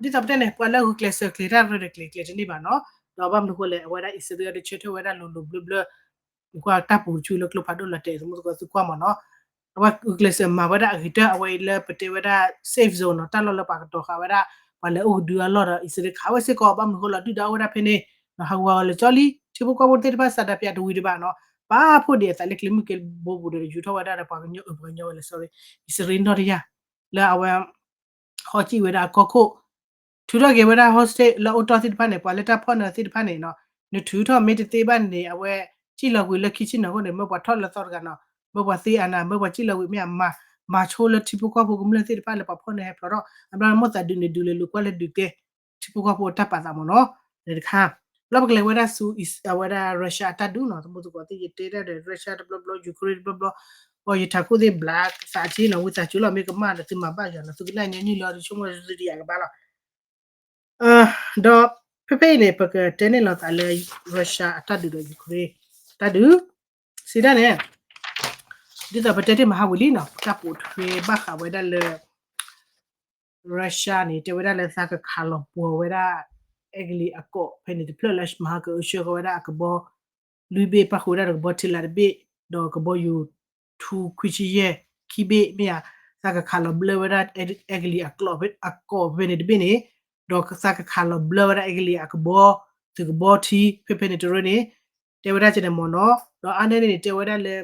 ဒီးဒ်သိးပတဲန့ၣ် ပှၤလၢဂုာ်ကျဲးစၢးကျဲၤတၢ်ရၢဒီးကျဲၤကျဲၤတန့ၢ်ဘၣ်နီၤ, ဒီးဘၣ်မနုၤဃိလဲၣ် အဝဲဒၣ်အံၣ်စရ့လးဒီးဆၢထၢၣ်ဝဲဒၣ်လိၤလိၤဘျၢဘျၢ, ကွၢ်တၢ်ပူၤတဆူလၢကျိဖးဒိၣ်လီၤတဲာ်သမူသကိးသုကွၢ်မ့ၢ်နီၤ, အဝဲဂုာ်ကျဲးစၢးမၤဝဲဒၣ်အဂ့ၤတၢၢ်အဝဲအံၤလၢပတဲဝဲဒၣ် safe zone နီၤ, တၢ်လီၢ်လၢပှၤကတီၤဃာ်ဝဲဒၣ် ပှၤလဲၤအိၣ်ကဒုအလီၢ်ဒီး အံၣ်စရ့လးခးဝဲစ့ၢ်ကီး ဘၣ်မနုၤဃိလီၤ ဒုၣ်ဒါအိၣ်ဝဲဒၣ်ဖဲန့ၣ်, ဟးဂူာ်ဟးဂီၤလၢာ်ကၠီလံ, ထံဖိကီၢ်ဖိသ့ၣ်တဖၣ်စးဒၣ်ဖဲအတဝံၤဒံးဘၣ်နီၤ, ပာ်ဖှိၣ်ဒံးအသးလၢကျဲမုၢ်ကျဲဘိပူၤဒီးယူၤထီၣ်ဝဲဒၣ်ဒီးပှၤကညီအုၣ်ပှၤကညီဝဲလၢ sorry အံၣ်စရ့လးနီၢ်တယၢ်, လၢအဝဲ ဟီကံၣ်ဝဲဒၣ်အကီၢ်ခိၣ်, ထုးထီၣ်က့ၤဝဲဒၣ် hostage လၢအအိၣ်တီၢ်သ့ၣ်တဖၣ်န့ၣ် ပှၤလၢတၢ်ဖီၣ်နၢၤသ့ၣ်တဖၣ်န့ၣ်နီၤ, နထုးထီၣ်မ့ၢ်တသ့ဘၣ်န့ၣ် အဝဲကံၣ်လီၤကွံာ်လၢခံဆံနၢၤအဃိန့ၣ် မၢပှၤထီၣ်လၢသီတဂၤနီၤ, မၢပှၤသ့အနၤ မၢပှၤကံၣ်လီၤကွံာ်မ့ၢ်အမၤ, မၤဆိလၢထံဖိကီၢ်ဖိကမျၢၢ်သ့ၣ်တဖၣ်လၢပှၤဖီၣ်န့ၢ်ဟဲဖျိးထီၣ် အဘျီမိၢ်သးဒုးန့ၣ်ဒုးလဲၤလိာ်ကွၢ်လၢဒုးကဲ ထံဖိကီၢ်ဖိတၢ်ပာ်သးမ့ၢ်နီၤ, န့ၣ်တခါ, ဘျီပကလဲၤဝဲဒၣ်ဆူ အဝဲဒၣ် Russia အတၢ်ဒုးနီၤ, သမူသကိးသ့ၣ်ယတဲတၢ်ဒီး Russia တဘျီဘျီ Ukraine တဘျီဘျီ, အီၤယထးခိၣ်သ့ၣ်ဘျးသးက့နီၤ, ဝံသးစူၤလီၤ မ့ၢ်ကမၣ်ဒီးသုမၤဘၣ်ယၤနီၤ, သုကနၣ်ညီနုၢ်လီၤ တဆိကမိၣ်သုတယာ်ကဘၣ်လီၤ. ဒီးဖဲဖဲအံၤန့ၣ် ပကတဲန့ၢ်လီၤသးလၢ Russia အတၢ်ဒုးဒီး Ukraine တၢ်ဒုး, စံးဒၣ်န့ၣ် ဒ်သိးပတဲတ့ၢ်မဟါဝံၤလံနီၤ, တၢ်ပိာ်ထွဲဘၣ်ဃးဝဲဒၣ်လၢ Russia န့ၣ် တဲဝဲဒၣ်လၢသးကခးလီၤပှီၤဝဲဒၣ် အဲကလံးအကီးဖဲန့ၣ်တဖျၢၣ်လၢမဟါကအုဆၢဃီၤဝဲဒၣ်အကဘီ လွံၢ်ဘ့ၣ် ပၣ်ဃုာ်ဝဲဒၣ်ဒီးကဘီထံလာ်တဘ့ၣ်, ဒီးကဘီယူၤထူခွံဆံယဲၢ်ခံဘ့ၣ်မ့ၢ်ဧါ, သးကခးလီၤဘျၢဝဲဒၣ် အဲကလံးအကီးဖဲန့ၣ်တဘ့ၣ်န့ၣ်, ဒီးသးကခးလီၤဘျၢဝဲဒၣ်အဲကလံးအကဘီ သုးကဘီထံ ဖဲဖဲန့ၣ်တရၢန့ၣ်, တဲဝဲဒၣ်ကဲန့ၣ်မ့ၢ်နီၤ, ဒီးအါန့ၢ်န့ၣ် တဲဝဲဒၣ်လၢ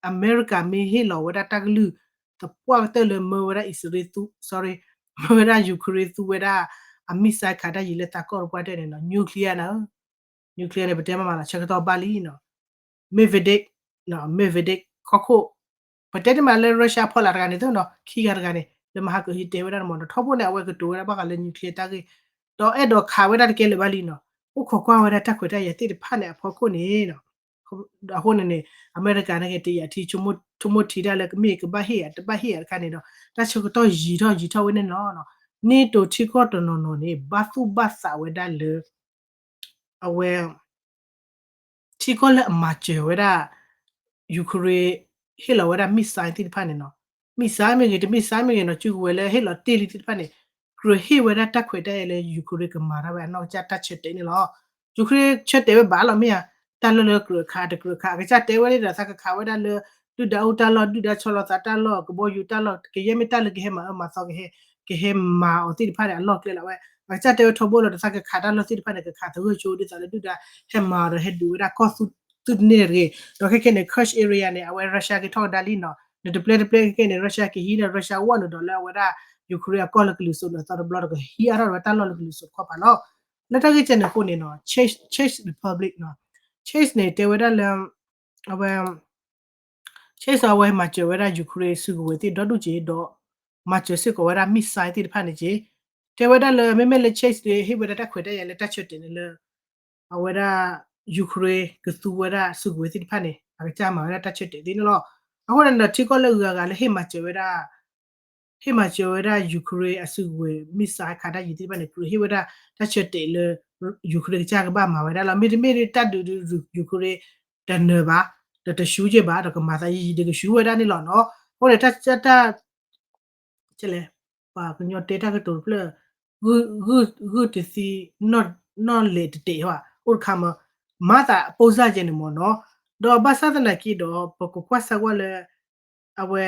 အမဲရကၤမ့ၢ်ဟ့ၣ်လီၤဝဲဒၣ်တၢ်ကလုၢ် သပှၢ်ကတၢၢ်လၢမၢဝဲဒၣ်အံၣ်စရ့လးသူ sorry မၢဝဲဒၣ် Ukraine သူဝဲဒၣ် အ missile ခးတၢ်ယံၤလၢသးကီၢ်တပှၢ်တၢၢ်န့ၣ်နီၤ, nuclear န့ၣ် nuclear န့ၣ် ပတဲမးမးလီၤ ဆၢကတီၢ်ဘၣ်လံနီၤ, Medvedev, Medvedev ကီၢ်ခိၣ်, ပတဲတ့ၢ်မးလၢ Russia ဖီလာ်တဂၤန့ၣ်သ့နီၤ, ခံဂၤတဂၤန့ၣ် လၢမဟါကအုဆၢတဲဝဲဒၣ်မ့ၢ်နီၤ, ထီဘိန့ၣ် အဝဲကတိၤဝဲဒၣ်ဘၣ်ဃးလၢ nuclear တၢ်ဂ့ၢ်, ဒီးအဲၣ်ဒိးခးဝဲဒၣ်တကဲလၢၤဘၣ်လံနီၤ, အိၣ်ခိးကွၢ်ဝဲဒၣ်တၢ်ခွဲးတၢ်ယာ်သ့ၣ်တဖၣ်န့ၣ်အဖီခိၣ်န့ၣ် အဃိန့ၣ်န့ၣ် အမဲရကၤန့ၣ်က့ၤတယာ်ထံ ဆိကမိၣ်ထံတၢ်လၢကမ့ၢ်ကဘၣ်ဟ့ၣ်ဧါ တဘၣ်ဟ့ၣ်ဧါတခါန့ၣ်ဒီး တၢ်ဆၢကတီၢ်ယံာ်ထီၣ်ယံာ်ထီၣ်ဝဲန့ၣ်လီၤ. NATO ထံကီၢ်တနီၤနီၤန့ၣ် ဘၣ်သူၣ်ဘၣ်သးဝဲဒၣ်လၢ အဝဲ ထံကီၢ်လၢအမၤစၢၤဝဲဒၣ် Ukraine ဟ့ၣ်လီၤဝဲဒၣ် missile သ့ၣ်တဖၣ်န့ၣ်နီၤ, missile မ့ၢ်ဂ့ၤ တ missile မ့ၢ်ဂ့ၤနီၤ, စုကဝဲၤလၢဟ့ၣ်လီၤတ့ၢ်လံသ့ၣ်တဖၣ်န့ၣ် ကြၢးဟ့ၣ်ဝဲဒၣ်တၢ်ခွဲးတၢ်ယာ်လၢ Ukraine ကမၤတၢ်ဝဲအနီၢ်ကစၢ်တၢ်ဆၢတဲာ်န့ၣ်လီၤ. Ukraine ဆၢတဲာ်ဝဲဘၣ်လီၤမ့ၢ်ဧါ, တၢ်လီၢ်လၢကြၢးခးတကြၢးခး အကစၢ်တဲဝဲဒၣ်ဒီး သးကခးဝဲဒၣ်လၢ ဒုၣ်ဒါအူတၢ်လီၢ် ဒုၣ်ဒါဆီလီၤသးတၢ်လီၢ် ကဘီယူၤတၢ်လီၢ် ကယဲၢ်မ့ၢ်တၢ်လၢကဟဲမၤအၢမၤသီ ကဟဲမၤအီၤသ့ၣ်တဖၣ်န့ၣ် အလီၢ်ကျဲလီၤဝဲ, အကစၢ်တဲဝဲထီဘိလီၤဒီး သးကခးတၢ်လီၢ်သ့ၣ်တဖၣ်န့ၣ် ကခးသဂၢၢ်ဆိဒ်သိးလၢဒုၣ်ဒါ ဟဲမၤဒီးဟဲဒုးဝဲဒၣ်ကီၢ်သုတန့ၢ်တဂ့ၤ, ဒီးခဲခဲန့ၣ် Kursk area န့ၣ် အဝဲ Russia က့ၤထီၣ်ကဒါလံနီၤ, နတပျဲတပျဲခဲခဲန့ၣ် Russia က့ၤဟံးဒီး Russia ဝဲနုာ်ဒီးလၢအဝဲဒၣ် Ukraine အကီၢ်လၢကလုာ်စိးန့ၣ် သီတဘျီဒီး ကဟံးအါထီၣ်ဝဲတၢ်လီၢ်လၢကလုာ်စိးတခီပၤလီၤ. လၢတၢ်ဂ့ၢ်ကဲန့ၣ်အဃိန့ၣ်နီၤ Czech Republic နီၤ, Czech န့ၣ် တဲဝဲဒၣ်လၢ အဝဲ Czech အဝဲမၤစၢၤဝဲဒၣ် Ukraine စုကဝဲၤသ့ၣ်ဒီဒူၣ်က့ၤဒီး မၤစၢၤစ့ၢ်ကီးဝဲဒၣ် missile သ့ၣ်တဖၣ်န့ၣ်က့ၤ, တဲဝဲဒၣ်လၢ မ့မ့ၢ်လၢ Czech န့ၣ် ဟ့ၣ်ဝဲဒၣ်တၢ်ခွဲးတၢ်ယာ်လၢတၢ်ဆၢတဲာ်န့ၣ်လၢ အဝဲဒၣ် Ukraine ကသူဝဲဒၣ်စုကဝဲၤသ့ၣ်တဖၣ်န့ၣ် အကစၢ်မၤဝဲဒၣ်တၢ်ဆၢတဲာ်သ့ၣ်န့ၣ်လီၤ. အဃိန့ၣ်ဒီး ထံကီၢ်လၢအဂၤဂၤလၢဟ့ၣ်မၤစၢၤဝဲဒၣ် ဟ့ၣ်မၤစၢၤဝဲဒၣ် Ukraine အစုကဝဲၤ missile ခးတၢ်ယံၤသ့ၣ်တဖၣ်န့ၣ် ကြၢးဟ့ၣ်ဝဲဒၣ်တၢ်ဆၢတဲာ်လၢ Ukraine ကစၢ်ကဘၣ်မၤဝဲဒၣ်လီၤ. မ့တမ့ၢ်ဒ်တၢ်ဒုးဒုး Ukraine တနၢၤဘၣ် ဒီးတဆူၣ်က့ၤဘၣ် ဒီးကမၤသးယံာ်ယံာ်ဒီးကဆူၣ်ဝဲဒၣ်န့ၣ်လီၤနီၤ. အဃိန့ၣ် တၢ် တၢ် လဲၣ်, ပှၤကညီတဲတၢ်ကတိၤတဖျၢၣ် ဂုၢ်တသံ နီၣ်လဲၤတတဲာ်ဘၣ် အိၣ်တခါမး မၤသးအပိၢ်စၢ်ကဲန့ၣ်မ့ၢ်နီၤ, ဒီးဘၣ်ဆၣ်သနာ်က့ဒီး ပကကွၢ်စၢ်ကွၢ်လၢ အဝဲ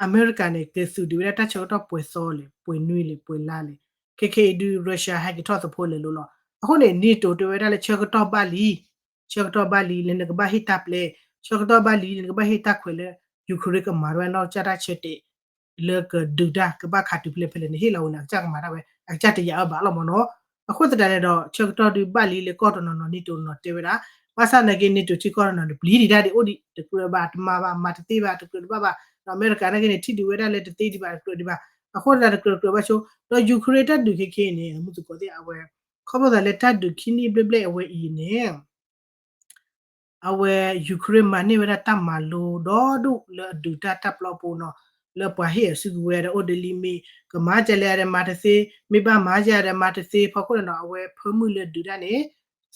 အမဲရကၤန့ၣ် ကသုးဒံးဝဲဒၣ်တၢ်ဆၢကတီၢ်ပှဲၤသီလဲၣ် ပှဲၤနွံလဲၣ် ပှဲၤလါလဲၣ်, ခဲခဲအံၤဒုး Russia ဟဲက့ၤထီၣ်သဖိလဲၣ်လိၤလီၤ. အဃိန့ၣ် NATO တဲဝဲဒၣ်လၢဆၢကတီၢ်ဘၣ်လံ ဆၢကတီၢ်ဘၣ်လံလၢနကဘၣ်ဟ့ၣ်တၢ်ပျဲ, ဆၢကတီၢ်ဘၣ်လံလၢနကဘၣ်ဟ့ၣ်တၢ်ခွဲးလၢ Ukraine ကမၤဝဲနီၢ်ကစၢ်တၢ်ဆၢတဲာ် လၢကဒုးတၢ်ကဘၣ်ခးတုၤဖဲလဲၣ်ဖဲလဲၣ်န့ၣ် ဟ့ၣ်လီၤဝဲန့ၣ် အကစၢ်ကမၤတၢ်ဝဲ အကစၢ်တယာ်ဝဲဘၣ်လီၤမ့ၢ်နီၤ. အဃိသတးန့ၣ်ဒီး ဆၢကတီၢ်ဒုးဘၣ်လံလၢကီၢ်တနီၤနီၤ NATO တနီၤတဲဝဲဒၣ်, ဘၣ်ဆၣ်သနာ်က့ NATO ထံကီၢ်တနီၤန့ၣ် ပျံၤဒံးတၢ်ဒံးအိၣ်ဒံး တကြၢးဘၣ် တမၤဘၣ် မၤတသ့ဘၣ် တကြၢးတဘၣ်ဘၣ်, ဒီးအမဲရကၤနာ်က့န့ၣ် ထံၣ်ဒံးဝဲဒၣ်လၢတသ့ဒံးဘၣ် တကြၢးဒံးဘၣ်, အဃိသတးတကြၢးတကြၢးဘၣ်ဆိ, ဒီး Ukraine တၢ်ဒုးခဲခဲအံၤန့ၣ် မုၢ်သကိးသ့ၣ်အဝဲ ခီဖျိသးလၢတၢ်ဒုးခံနံၣ်ဘျဲၣ်ဘျဲၣ်အဝဲအံၤန့ၣ် အဝဲ Ukraine မၤန့ၢ်ဝဲဒၣ်တၢ်မၤလိဒီဒူၣ်လၢအဒုးတၢ်တၢ်ပျီအပူၤနီၤ, လၢပှၤဟ့ၣ်အစုကဝဲၤဒီးအိၣ်ဒံးလံမ့ၢ် ကမၤကလဲၣ်ဒီးမၤတသ့, မ့ၢ်ဘၣ်မၤယၤဒီးမၤတသ့ ဖီခိၣ်န့ၣ်နီၤ အဝဲဖၢမုၢ်လၢဒုးတၢ်န့ၣ်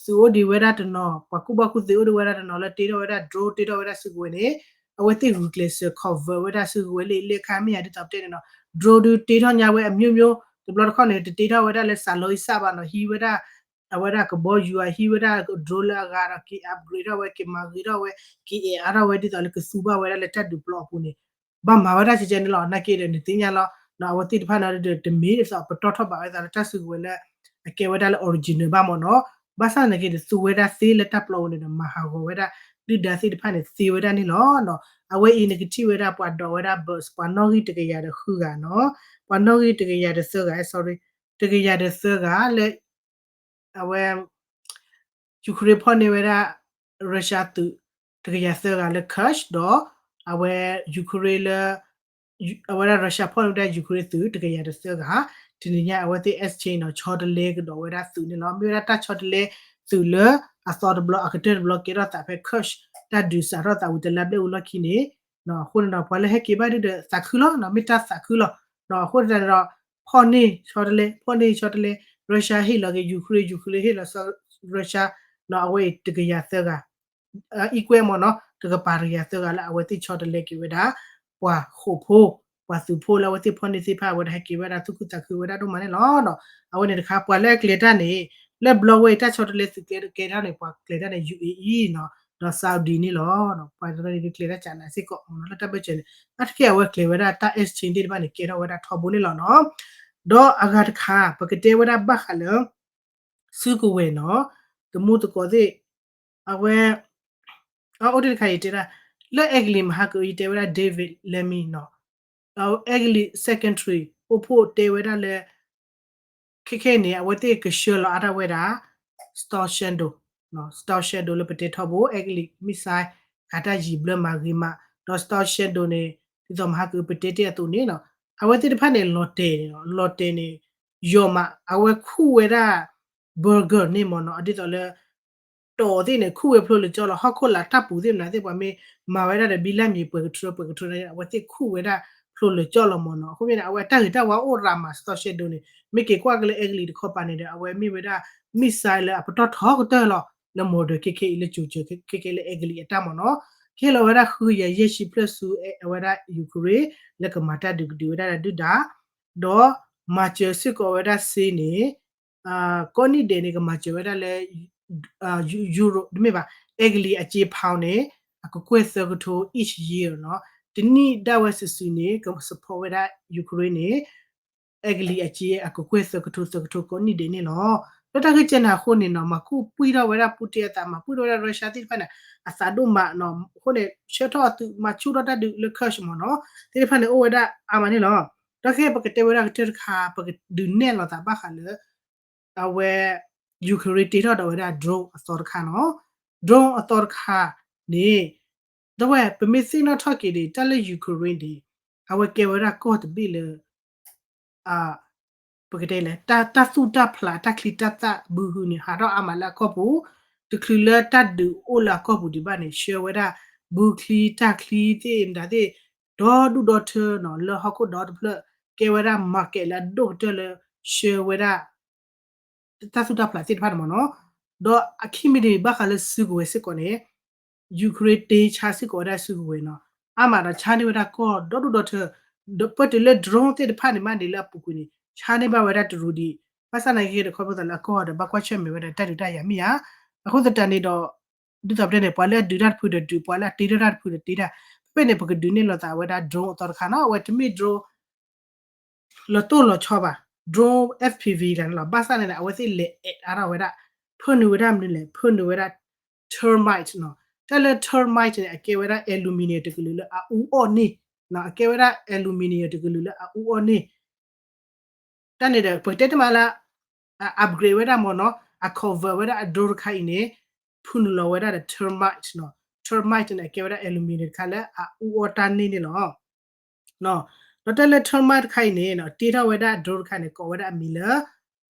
သုးအိၣ်ဒံးဝဲဒၣ်တနီၤ, ပှၤကူၣ်ဘၣ်ကူၣ်သ့အိၣ်ဒံးဝဲဒၣ်တနီၤလၢတ့ထီၣ်ဝဲဒၣ် drone တ့ထီၣ်ဝဲဒၣ်စုကဝဲၤန့ၣ်, အဝဲသ့ၣ်ဂုာ်ကျဲးစၢး convert ဝဲဒၣ်စုကဝဲၤလၢအံၤလၢအခါမ့ၢ်ယၤဒ်သိးပတဲန့ၣ်နီၤ, drone ဒုးတ့ထီၣ်ညါဝဲအမျိုးမျိုး, တဘျီတခီၣ်န့ၣ် တတ့ထီၣ်ဝဲဒၣ်လၢစးလီအံစၢ်ဘၣ်နီၤ, ဟံးဝဲဒၣ် အဝဲဒၣ်ကဘီယူၤအဟံးဝဲဒၣ် drone လၢအဂၤဒီး က့ၤ upgrade ထီၣ်ဝဲ က့ၤမၤဂ့ၤထီၣ်ဝဲ က့ၤအဲၣ်အါထီၣ်ဝဲဒ်သိးလၢကသူဘၣ်ဝဲဒၣ်လၢတၢ်ဒုးပျီအပူၤန့ၣ်, ဘၣ်မၤဝဲဒၣ်ကဲကဲန့ၣ်လီၤ. နာ်က့ဒီးနသ့ၣ်ညါလီၤ, အဝဲသ့ၣ်တဖၣ်န့ၣ်ဒီး တမ့ၢ်ဒ်သိးပတီၢ်ထီၣ်ဘၣ်ဝဲဒၣ်လၢတၢ်စုကဝဲၤလၢ အကဲဝဲဒၣ်လၢ original ဘၣ်မ့ၢ်နီၤ, ဘၣ်ဆၣ်သနာ်က့ဒီး သူဝဲဒၣ်သ့လၢတၢ်ပျီပူၤန့ၣ်ဒီး မၤဟးဂီၤဝဲဒၣ် ဒုၣ်ဒါသ့ၣ်တဖၣ်န့ၣ်သ့ဝဲဒၣ်န့ၣ်လီၤ. အဝဲအံၤနကထံၣ်ဝဲဒၣ်ပှၤဒိးဝဲဒၣ် bus ပှၤနီၣ်ဂံၢ်တကယၤဒီးဃုဂၤနီၤ, ပှၤနီၣ်ဂံၢ်တကယၤဒီးသၢဂၤ sorry တကယၤဒီးသၢဂၤလၢ အဝဲ Ukraine ဖီၣ်န့ၢ်ဝဲဒၣ် Russia သုး တကယၤသၢဂၤလၢ Kursk ဒီး အဝဲ Ukraine လၢ အဝဲဒၣ် Russia ဖီၣ်န့ၢ်ဝဲဒၣ် Ukraine သုးတကယၤတသၢဂၤ, တနံၤညါအဝဲသ့ၣ် exchange နီၤ ဆီတလဲကဒီးဝဲဒၣ်သုးန့ၣ်လီၤ. မ့ၢ်ဝဲဒၣ်တၢ်ဆီတလဲသုးလၢအသီတဘျီ အကတၢၢ်တဘျီကဲထီၣ်သးဖဲ Kursk တၢ်ဒုးစးထီၣ်သးဝံၤတလါဘျဲၣ်အူလီၢ်ခံန့ၣ်, အဃိန့ၣ်ဒီး ပှၤလၢဟဲက့ၤဘၣ်ဒုဒီးသးခုလီၤနီၤ, မ့ၢ်တၢ်သးခုလီၤ. အဃိန့ၣ်ဒီး ဖီၣ်န့ၢ်ဆီတလဲ ဖီၣ်န့ၢ်ဆီတလဲ Russia ဟ့ၣ်လီၤက့ၤ Ukraine, Ukraine ဟ့ၣ်လီၤ Russia နီၤ အဝဲအံၤတကယၤသၢဂၤ equal မ့ၢ်နီၤ, တကပၤတကယၤသၢဂၤလၢအဝဲသ့ၣ်ဆီတလဲက့ၤဝဲဒၣ် ပှၤဃိာ်ဖိ, ပှၤသုးဖိလၢအဝဲသ့ၣ်ဖီၣ်န့ၢ်သ့ၣ်တဖၣ် အဝဲဒၣ်ဟဲက့ၤဝဲဒၣ်သူၣ်ခုသးခုဝဲဒၣ်ဒိၣ်မးန့ၣ်လီၤ. အဝဲန့ၣ်တခါ ပှၤလၢအကျဲၤတၢ်န့ၣ် လၢဘျီဝဲအံၤ တၢ်ဆီတလဲသုးကျဲတကဲထီၣ်န့ၣ် ပှၤကျဲၤတၢ်န့ၣ် ယူၣ်အ့အံၤ နီၤ ဒီး Saudi န့ၣ်လီၤ. ပှၤတနီၤန့ၣ်ကျဲၤတၢ်ကနးစ့ၢ်ကီးမ့ၢ်နီၤ လၢတၢ်ဘၢၣ်စၢၤန့ၣ် အါတက့ၢ်အဝဲကျဲၤဝဲဒၣ်တၢ် exchange သ့ၣ်တဖၣ်န့ၣ် ကဲထီၣ်ဝဲဒၣ်ထီဘိန့ၣ်လီၤနီၤ. ဒီးအဂၤတခါ ပကတဲဝဲဒၣ်ဘၣ်ဃးလၢ စုကဝဲၤနီၤ, တမူသကိးသ့ၣ် အဝဲ အအိၣ်တ့ၢ်တခါယတဲဒၣ် လၢအဲကလံးမဟါကအံၤ ယတဲဝဲဒၣ် David Lammy နီၤ, အဲကလံး secretary အိၣ်ဖှိၣ်တဲဝဲဒၣ်လၢ ခဲခဲအံၤန့ၣ် အဝဲသ့ၣ်ကဆှၢလီၤအါထီၣ်ဝဲဒၣ် Storm Shadow, Storm Shadow လၢပတဲထီဘိ အဲကလံး missile ဂၤတၢ်ယံၤဘျၢမၤဂ့ၤမး, ဒီး Storm Shadow န့ၣ် ဒ်သိးမဟါကအံၤပတဲတ့ၢ်အသိးန့ၣ်နီၤ, အဝဲသ့ၣ်တဖၣ်န့ၣ် လီၤတဲာ်န့ၣ် လီၤတဲာ်န့ၣ် ယီၤမး အဝဲခူၣ်ဝဲဒၣ် bunker န့ၣ်မ့ၢ်နီၤ, ဒ်သိးလၢ တီၢ်သ့ၣ်န့ၣ် ခူၣ်ဝဲဖျိလၢကၠီလီၤ, ဟီၣ်ခိၣ်လာ်တၢ်ပူၤသ့ၣ်မနုၤသ့ၣ် ပှၤမ့ၢ်မၤဝဲဒၣ်ဒီးဘံလၢမံၤပှဲၤကထြၢပှဲၤကထြၢန့ၣ် အဝဲသ့ၣ်ခူၣ်ဝဲဒၣ်ဖျိလၢကၠီလီၤမ့ၢ်နီၤ. အဃိန့ၣ် အဝဲတၢ်ဂ့ၤတၢ်ဝါအိၣ်ရၤမး Storm Shadow န့ၣ် မ့ၢ်က့ၤကွၢ်က့ၤလၢအဲကလံးတခီပၤန့ၣ်ဒီး အဝဲမ့ၢ်ဝဲဒၣ် missile လၢအပတီၢ်ထီကတၢၢ်လီၤ လၢ modern ခဲခဲအံၤ လၢ ကၠိၤစၢၤခဲခဲလၢအဲကလံးအတၢ်မ့ၢ်နီၤ, ကဟ့ၣ်လီၤဝဲဒၣ်ဃုကယၤယဲၢ်ဆံဖျၢၣ်ဆူအဝဲဒၣ် Ukraine လၢကမၤတၢ်ဒုးကဒုးဝဲဒၣ်ဒီးဒုၣ်ဒါ, ဒီးမၤစၢၤစ့ၢ်ကီးဝဲဒၣ်စ့န့ၣ် ကိးနံၣ်ဒဲးန့ၣ် ကမၤစၢၤဝဲဒၣ်လၢ Euro တမ့ၢ်ဘၣ် အဲကလံးအစ့ pound န့ၣ် အကကွဲၢ်သၢကထိ each year နီၤ, တနံၣ်ဒၣ်ဝဲစုာ်စုာ်န့ၣ် က support ဝဲဒၣ် Ukraine န့ၣ် အဲကလံးအစ့အကကွဲၢ်သၢကထိသၢကထိကိးနံၣ်ဒဲးန့ၣ်လီၤ. လၢတၢ်ဂ့ၢ်ကဲန့ၣ်အဃိန့ၣ်နီၤ မၤကူၣ်ပှံၢ်ထီၣ်ဝဲဒၣ် Putin အသး မၤပှံၢ်ထီၣ်ဝဲဒၣ် Russia သ့ၣ်တဖၣ်န့ၣ် အသးဒိၣ်မးနီၤ, အဃိန့ၣ် ဆှၢထီၣ်အသုးမၤဆူၣ်ထီၣ်တၢ်ဒုးလၢ Kursk မ့ၢ်နီၤ သ့ၣ်တဖၣ်န့ၣ် အိၣ်ဝဲဒၣ်အါမးန့ၣ်လီၤ. ဒီးခဲပကတဲဝဲဒၣ်ကတၢၢ်တခါ ပကဒုးနဲၣ်လီၤသးဘၣ်ဃးလၢ အဝဲ Ukraine တ့ထီၣ်ဒီးဝဲဒၣ် drone အသီတခါနီၤ, drone အသီတခါန့ၣ် ဒီးဝဲ ပမ့ၢ်သ့ၣ်နီၣ်ထီၣ်က့ၤန့ၣ် တၢ်လၢ Ukraine န့ၣ် အဝဲကဲဝဲဒၣ်ကီၢ်တဘ့ၣ်လၢ ပကတဲလဲၣ် တၢ်သူၣ်တၢ်ဖျး တၢ်ချံတၢ်သၣ်ဘုဟုန့ၣ် ဟးထီၣ်အါမးလၢအကီၢ်ပူၤ, တချုးလၢတၢ်ဒုးအိၣ်လၢအကီၢ်ပူၤဒံးဘၣ်န့ၣ် ဆှၢဝဲဒၣ် ဘုချံတၢ်ချံသ့ၣ်မတၤသ့ၣ် ဒီဒူၣ်ဒီထၢနီၤ လၢဟီၣ်ခိၣ်ဒီတဖျၢၣ် ကဲဝဲဒၣ် market လၢအဒိၣ်ကတၢၢ်လၢ ဆှၢဝဲဒၣ် တၢ်သူၣ်တၢ်ဖျးသ့ၣ်တဖၣ်န့ၣ်မ့ၢ်နီၤ, ဒီးအခံမံၤတမံၤဘၣ်ဃးလၢစုကဝဲၤစ့ၢ်ကီးန့ၣ် Ukraine တ့ဆါစ့ၢ်ကီးဝဲဒၣ်စုကဝဲၤနီၤ, အါမးဒီးဆါန့ၢ်ဝဲဒၣ်ကီၢ်ဒီဒူၣ်ဒီထၢ, ဒီးပၢၢ်တုၤလၢ drone သ့ၣ်တဖၣ်န့ၣ်မးန့ၣ်လၢအပူၤကွံာ်န့ၣ် ဆါန့ၢ်ဘၣ်ဝဲဒၣ်တရူးဒံး, ဘၣ်ဆၣ်သနာ်က့ဒီးခီဖျိသးလၢအကီၢ်ဒီးဘၣ်ကွၢ်ဆၢၣ်မဲာ်ဝဲဒၣ်တၢ်ဒုးတၢ်ယၤမ့ၢ်ဧါ, အဃိသတးန့ၣ်ဒီး ဒ်သိးပတဲန့ၣ် ပှၤလၢအဒုးတၢ်တဖုဒီးဒုး, ပှၤလၢအတ့ထီၣ်တၢ်တဖုဒီးတ့တၢ်, ဖဲဖဲန့ၣ် ပကဒုးနဲၣ်လီၤသးဝဲဒၣ် drone အသီတခါနီၤ, အဝဲတမ့ၢ် drone လီၤတိၢ်လီၤဆီဘၣ်, drone F P V လီၤန့ၣ်လီၤ, ဘၣ်ဆၣ်န့ၣ် အဝဲသ့ၣ်လဲၤအဲးအါထီၣ်ဝဲဒၣ်, ဖၢနုာ်ဝဲဒၣ်မနုၤလဲၣ်, ဖၢနုာ်ဝဲဒၣ် thermite နီၤ, တၢ်လၢ thermite န့ၣ် အကဲဝဲဒၣ် aluminium တကလုာ်လၢအအူအီၣ်န့ၢ်, အကဲဝဲဒၣ် aluminium တကလုာ်လၢအအူအီၣ်န့ၢ် တၢ်န့ၣ်ဒီး ပကတဲတမံၤလၢ အ upgrade ဝဲဒၣ်မ့ၢ်နီၤ, အ convert ဝဲဒၣ်အ drone တခါအံၤန့ၣ် ဖၢနုာ်လီၤဝဲဒၣ်ဒီး thermite နီၤ, thermite န့ၣ် အကဲဝဲဒၣ် aluminium တခါလၢအအူအီၣ်တၢ်န့ၢ်န့ၣ်လီၤ. ဒီးတၢ်လၢ thermite တခါအံၤန့ၣ် တ့ထီၣ်ဝဲဒၣ် drone တခါန့ၣ် ကိးဝဲဒၣ်အမံၤလၢ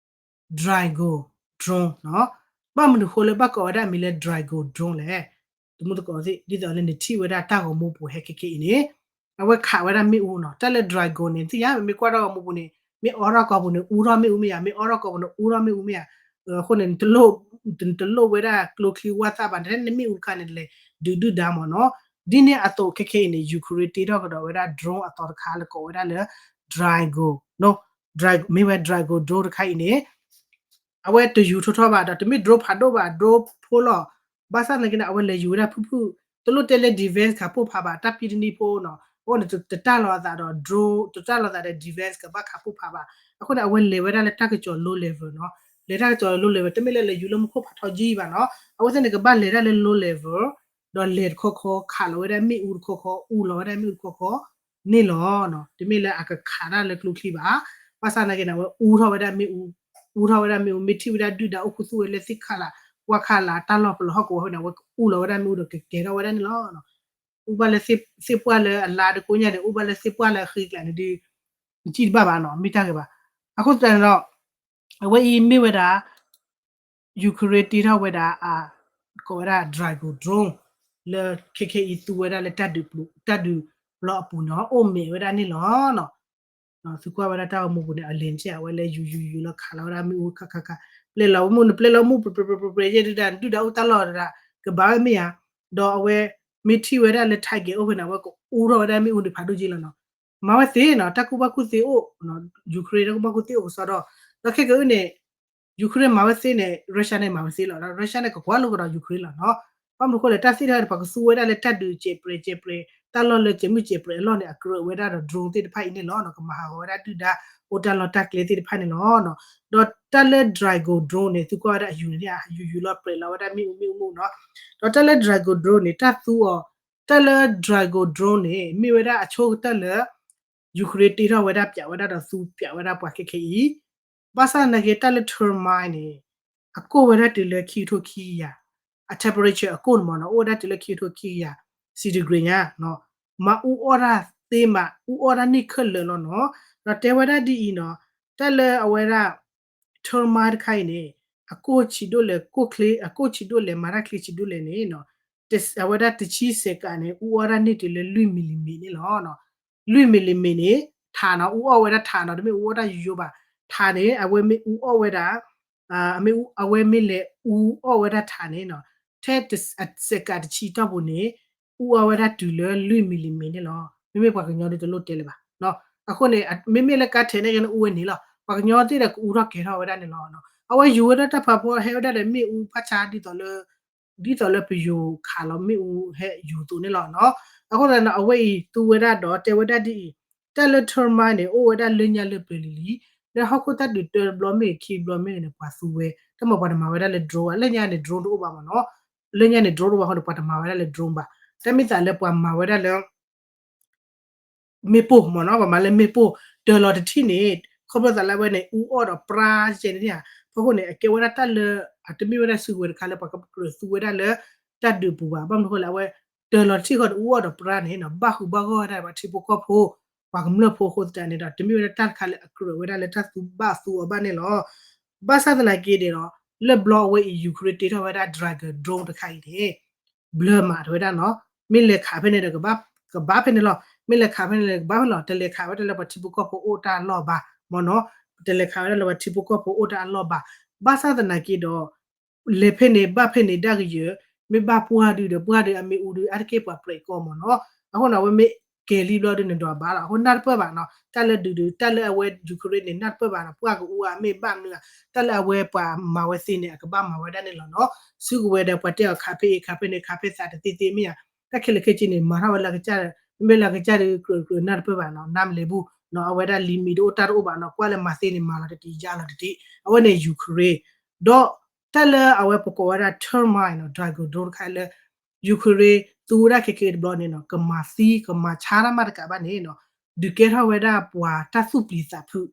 Dragon drone နီၤ, ဘၣ်မနုၤဃိလၢဘၣ်ကိးဝဲဒၣ်အမံၤလၢ Dragon drone လဲၣ်, တမူသကိးသ့ၣ် ဒ်သိးလၢနထံၣ်ဝဲဒၣ်တၢ်ဂီၤမူပူၤဟဲခဲခဲအံၤန့ၣ် အဝဲခးဝဲဒၣ်မ့ၣ်အူနီၤ, တၢ်လၢ Dragon န့ၣ် သ့ၣ်ညါ ပမ့ၢ်ကွၢ်တၢ်ဂီၤမူပူၤန့ၣ် မ့ၢ်အိးထီၣ်ကိာ်ပူၤန့ၣ် အူထီၣ်မ့ၣ်အူမ့ၢ်ဧါ, မ့ၢ်အိးထီၣ်ကိာ်ပူၤန့ၣ် အူထီၣ်မ့ၣ်အူမ့ၢ်ဧါ, အဃိန့ၣ် နတလိၣ်ဝဲဒၣ်ကျိချံဝၣ်သၣ်ဘၣ်, နမ့ၣ်အူတခါန့ၣ် လဲၤဒုးဒုၣ်ဒါမ့ၢ်နီၤ, ဒ်န့ၣ်အသိးခဲခဲအံၤန့ၣ် Ukraine တ့ထီၣ်ကဒီးဝဲဒၣ် drone အသီတခါလၢကိးဝဲဒၣ်လၢ Dragon နီၤ, မ့ၢ်ဝဲ Dragon drone တခါအံၤန့ၣ် အဝဲတယူၤထီၣ်ထီၣ်ဘၣ်ဒီး တမ့ၢ် drone ဖးဒိၣ်ဘၣ်, drone ဖိလီၤ, ဘၣ်ဆၣ်သနာ်က့န့ၣ် အဝဲလဲၤယူၤဝဲဒၣ်ဖုၣ်ဖုၣ်, တလိၣ်တဲလၢ defense ခးပိၢ်ဖးဘၣ်, တၢ်ဖံတနံၤဖိနီၤ, အဃိန့ၣ် တတၢ်လီၤအသးဒီး drone တတၢ်လီၤအသးဒီး defense ကဘၣ်ခးပိၢ်ဖးဘၣ်, အဃိန့ၣ် အဝဲလဲၤဝဲဒၣ်လၢတၢ်ကစီၤ low level နီၤ, လဲၤတၢ်ကစီၤ low level တမ့ၢ်လၢလဲၤယူၤလၢမူခိၣ်ဖးထီကံဘၣ်နီၤ, အဝဲသ့ၣ်န့ၣ် ကဘၣ်လဲၤဒၣ်လၢ low level ဒီးလဲၤတခီခီ ခးလီၤဝဲဒၣ်မ့ၣ်အူတခီခီ, အူလီၤဝဲဒၣ်မ့ၣ်အူတခီခီန့ၣ်လီၤ. တမ့ၢ်လၢအကခးတၢ်လၢကျိချံဘၣ်, ဘၣ်ဆၣ်သနာ်က့န့ၣ် အဝဲအူထီၣ်ဝဲဒၣ်မ့ၣ်အူ, အူထီၣ်ဝဲဒၣ်မ့ၣ်အူ, မ့ၢ်ထံၣ်ဝဲဒၣ်ဒုၣ်ဒါအိၣ်ခူသူၣ်ဝဲလၢသ့ၣ်ခါလာ်, ဝၣ်ခါလာ်, တၢ်လီၢ်ပလီၢ်ဟီၣ်ကဝီၤန့ၣ် အဝဲကအူလီၤဝဲဒၣ်မ့ၣ်အူဒီးကကဲၤထီၣ်ဝဲဒၣ်န့ၣ်လီၤ. အိၣ်ဘၣ်လၢသ့ၣ်ပှၢ်လၢအလါတကိးညါဒီး အိၣ်ဘၣ်လၢသ့ၣ်ပှၢ်လၢအဃ့ကျဲန့ၣ်ဒီး နစံၣ်တဘၣ်ဘၣ်နီၤ မ့ၢ်တၢ်ဂ့ၤဘၣ်. အဃိသတးန့ၣ်ဒီး အဝဲအံၤမ့ၢ်ဝဲဒၣ် Ukraine တ့ထီၣ်ဝဲဒၣ် ကိးဝဲဒၣ် Drago drone လၢခဲခဲအံၤသူဝဲဒၣ်လၢတၢ်ဒုးပျီအပူၤန့ၣ် အိၣ်မဲာ်ဝဲဒၣ်န့ၣ်လီၤ. သုကွၢ်ဝဲဒၣ်တၢ်ဂီၤမူပူၤန့ၣ် အလဲၤဆဲးအဝဲလၢယူၤယူၤယူၤလီၤခးလီၤဝဲဒၣ်မ့ၣ်အူခးခးခး ပျဲလီၤဝဲမ့ၣ်အူန့ၣ် ပျဲလီၤမ့ၣ်အူပြဲးပြဲးပြဲးပြဲး ယဲဒုၣ်ဒါ ဒုၣ်ဒါအိၣ်တၢ်လီၢ်ဒၣ် ကဘၣ်ဝဲမ့ၢ်ဧါ, ဒီးအဝဲမ့ၢ်ထံၣ်ဝဲဒၣ်လၢ target အိၣ်ဖဲန့ၣ် အဝဲကအိးထီၣ်ဝဲဒၣ်မ့ၣ်အူန့ၣ်ဖးဒိၣ်က့လီၤနီၤ. မၤဝဲသ့နီၤ တၢ်ကူၣ်ဘၣ်ကူၣ်သ့အိၣ် Ukraine တၢ်ကူၣ်ဘၣ်ကူၣ်သ့အိၣ်ကစီဒီ, ဒီးခဲကနံၣ်အံၤန့ၣ် Ukraine မၤဝဲသ့န့ၣ် Russia န့ၣ်မၤဝဲသ့လီၤ. ဒီး Russia န့ၣ်ကကွၢ်လိာ်ကဒီး Ukraine လီၤနီၤ. ဘၣ်မနုၤအဃိလဲၣ် တၢ်သ့ၣ်တဖၣ်န့ၣ် ပှၤကသူဝဲဒၣ်လၢတၢ်ဒုးစဲးပြဲးစဲးပြဲး တၢ်လီၢ်လၢစဲးမုၢ်စဲးပြဲးအလီၢ်န့ၣ် အကြၢးဝဲဒၣ်ဒီး drone သ့ၣ်တဖၣ်အံၤန့ၣ်လီၤနီၤ. ကမၤဟးဂီၤဝဲဒၣ်ဒုၣ်ဒါ အိၣ်တၢ်လီၢ်တၢ်ကျဲသ့ၣ်တဖၣ်န့ၣ်လီၤ. ဒီးတၢ်လၢ Drago drone န့ၣ် သုကွၢ်ဝဲဒၣ်အယူၤန့ၣ် အယူၤယူၤလီၤပြဲးလီၤဝဲဒၣ်မ့ၣ်အူမ့ၣ်အူမ့ၣ်အူနီၤ. ဒီးတၢ်လၢ Drago drone န့ၣ် တၢ်သူအီၤ တၢ်လၢ Drago drone န့ၣ် မ့ၢ်ဝဲဒၣ်အဆိကတၢၢ်လၢ Ukraine တ့ထီၣ်ဝဲဒၣ်ပၠးဝဲဒၣ်ဒီးသူပၠးဝဲဒၣ်ပှၤခဲခဲအံၤ, ဘၣ်ဆၣ်သနာ်က့ တၢ်လၢ Termite န့ၣ် အကိၢ်ဝဲဒၣ်တုၤလၢခံကထိခံကယၤ, အ temperature အကိၢ်န့ၣ်မ့ၢ်နီၤ အိၣ်ဝဲဒၣ်တုၤလၢခံကထိခံကယၤ centigrade ညါ, မၤအူအီၣ်တၢ်သ့မး အူအီၣ်တၢ်န့ၢ်ခဲလၢာ်လီၤနီၤ. ဒီးတဲဝဲဒၣ်ဒ်အံၤနီၤ, တၢ်လၢအဝဲဒၣ် Termite တခါအံၤန့ၣ် အကိၢ်ဆံးဒိၣ်လဲၣ် ကိၢ်ချ့ အကိၢ်ဆံးဒိၣ်လဲၣ် မၤတၢ်ချ့ဆံးဒိၣ်လဲၣ်န့ၣ် အဝဲဒၣ်တဆံစဲးကးန့ၣ် အူအီၣ်တၢ်န့ၢ်တုၤလၢလွံၢ် millimeter န့ၣ်လီၤ. လွံၢ် millimeter န့ၣ် ထးနီၤ အူအီၣ်ဝဲဒၣ်ထးနီၤ တမ့ၢ်အူအီၣ်တၢ်ယိယိဘၣ်. ထးန့ၣ် အဝဲမ့ၢ်အူအီၣ်ဝဲဒၣ် အဝဲမ့ၢ်လဲၤအူအီၣ်ဝဲဒၣ်ထးန့ၣ်နီၤ ထဲစဲးကးတဆံတီၢ်ပူၤန့ၣ် အူအီၣ်ဝဲဒၣ်တုၤလၢလွံၢ် millimeter န့ၣ်လီၤ. မ့မ့ၢ်ပှၤကညီဒ်တလိၣ်တဲလၢၤဘၣ်. အဃိန့ၣ် မ့မ့ၢ်လၢကါထဲးန့ၣ်က့န့ၣ် အူဝဲန့ၣ်လီၤ. ပှၤကညီသ့ၣ်ဒီးကအူထီၣ်ကဲၤထီၣ်ဝဲဒၣ်န့ၣ်လီၤ. အဝဲယူၤဝဲဒၣ်တၢ်ဖးဖီဟဲဝဲဒၣ်ဒီးမ့ၣ်အူဖးဆါဒ်သိးလၢ ဒ်သိးလၢပယိၤခးလီၤမ့ၣ်အူဟဲယူၤအသိးန့ၣ်လီၤ. အဃိသတးန့ၣ် အဝဲအံၤသူဝဲဒၣ်ဒီးတဲဝဲဒၣ်ဒ်အံၤ, တၢ်လၢ Termite န့ၣ် အိၣ်ဝဲဒၣ်လၢညါလၢပျၢၤလံၤလံၤ, လၢဟီၣ်ခိၣ်တၢ်ဒုးတၢတဘျီမ့ၢ်ဂ့ၤ ခံဘျီမ့ၢ်ဂ့ၤန့ၣ် ပှၤသူဝဲ, တမ့ၢ်ပှၤတမၤဝဲဒၣ်လၢ drone ဘၣ်, လၢညါန့ၣ် drone တအိၣ်ဘၣ်မ့ၢ်နီၤ, လၢညါန့ၣ် drone တအိၣ်ဘၣ်အဃိန့ၣ် ပှၤတမၤဝဲဒၣ်လၢ drone ဘၣ်, တၢ်မ့ၢ်သးလၢပှၤမၤဝဲဒၣ်လၢ မ့ၣ်ပိၢ်မ့ၢ်နီၤ, ပှၤမၤလၢမ့ၣ်ပိၢ် တၢၤလီၤတထံၣ်န့ၣ် ခီဖျိသးလၢအဝဲန့ၣ် အူအီၣ်ဒီးပြါကဲန့ၣ်ဧါ, အဃိန့ၣ် အကဲဝဲဒၣ်တၢ်လၢ အတမ့ၢ်ဝဲဒၣ်စုကဝဲၤတခါလၢပှၤကကြၢးသူဝဲဒၣ်လၢ တၢ်ဒုးပူၤဘၣ်, ဘၣ်မနုၤအဃိလဲၣ် အဝဲ တၢၤလီၤတထံၣ်ဃီန့ၣ် အူအီၣ်ဒီးပြါန့ၣ်နီၤ ဘၣ်ဃုာ်ဘၣ်ဂီၢ်ဝဲဒၣ်ပှၤထံဖိကီၢ်ဖိ ပှၤကမျၢၢ်ဖိအဃိသတးန့ၣ်ဒီး တမ့ၢ်ဝဲဒၣ်တၢ်တခါလၢအကြၢးဝဲဒၣ်လၢတၢ်သူဘၣ်သူအီၤဘၣ်န့ၣ်လီၤ. ဘၣ်ဆၣ်သနာ်က့န့ၣ်ဒီး လၢဘျီအဝဲအံၤ Ukraine တ့ထီၣ်ဝဲဒၣ် Drago drone တခါအံၤန့ၣ် ဘျၢမးတဝဲဒၣ်နီၤ, မ့ၢ်လဲၤခးဖဲန့ၣ်ဒီး ကဘၣ်ဖဲန့ၣ်လီၤ, မ့ၢ်လဲၤခးဖဲန့ၣ်ဒီး ကဘၣ်ဖဲလီၤ, တလဲၤခးဝဲဒၣ်လၢပှၤထံဖိကီၢ်ဖိအိၣ်တၢ်အလီၢ်ဘၣ်မ့ၢ်နီၤ, တလဲၤခးဝဲဒၣ်လၢပှၤထံဖိကီၢ်ဖိအိၣ်တၢ်အလီၢ်ဘၣ်. ဘၣ်ဆၣ်သနာ်က့ဒီး လဲၤဖဲန့ၣ်ဘၣ်ဖဲန့ၣ်ဒၣ်ကယၢၤ, မ့ၢ်ဘၣ်ပှၢ်ဒုဒီး ပှၢ်ဒုအမ့ၣ်အူဒု အါတက့ၢ်ပှၤပြဲးကီမ့ၢ်နီၤ, အဃိန့ၣ် အဝဲမ့ၢ်ကဲၤလံဘျီဒုန့ၣ်ဒီးအဘၣ်လီၤ, အဃိနၢ်တပၢၢ်ဘၣ်နီၤ, တၢ်လၢဒုးဒုး တၢ်လၢအဝဲ Ukraine န့ၣ် နၢ်တပၢၢ်ဘၣ်နီၤ, ပှၢ်ကအူအမ့ၢ်ဘၣ်မနုၤ, တၢ်လၢအဝဲပှၤမၤဝဲသ့န့ၣ် အကဘၣ်မၤဝဲဒၣ်န့ၣ်လီၤနီၤ, စုကဝဲၤဒီးပှၤတဲအီၤခးဖဲအံၤခးဖဲန့ၣ် ခးဖဲသးတသ့သ့မ့ၢ်ဧါ, တၢ်ခဲလၢာ်ခဲဆ့န့ၣ် မၤထီၣ်ဝဲလၢကစၢ်, မ့မ့ၢ်လၢကစၢ်ဒုးကြၢးကြၢးနၢ်တပၢၢ်ဘၣ်နီၤ, နၢ်မလဲၤဘူၣ်နီၤ, အဝဲဒၣ် limit တအိၣ်တၢ်တအိၣ်ဘၣ်နီၤ, ကွၢ်လၢမၤသ့န့ၣ် မၤလီၤတတံၢ်ယါလီၤတတံၢ်, အဝဲန့ၣ် Ukraine ဒီး တၢ်လၢအဝဲပကိးဝဲဒၣ် Termite နီၤ Drago drone တခါလၢ Ukraine သူဝဲဒၣ်ခဲက့တဘျီန့ၣ်နီၤ ကမၤသံကမၤဆါတၢ်မးတကးဘၣ်န့ၣ်နီၤ ဒုးကဲထီၣ်ဝဲဒၣ်ပှၤတၢ်သူၣ်ပျံၤသးဖုး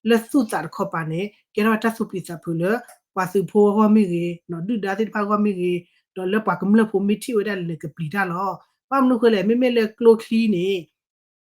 လၢသူၣ်သးတခီပၤန့ၣ် ကဲထီၣ်ဝဲတၢ်သူၣ်ပျံၤသးဖုးလၢ ပှၤသုးဖိအဂီၢ်မ့ၢ်ဂ့ၤနီၤ ဒုၣ်ဒါသ့ၣ်တဖၣ်အဂီၢ်မ့ၢ်ဂ့ၤ ဒီးလၢပှၤကမျၢၢ်ဖိမ့ၢ်ထံၣ်ဝဲဒၣ်လဲၣ်န့ၣ် ကပျံၤတၢ်လီၤ. ဘၣ်မနုၤဃိလဲၣ် မ့မ့ၢ်လၢကျိချံန့ၣ်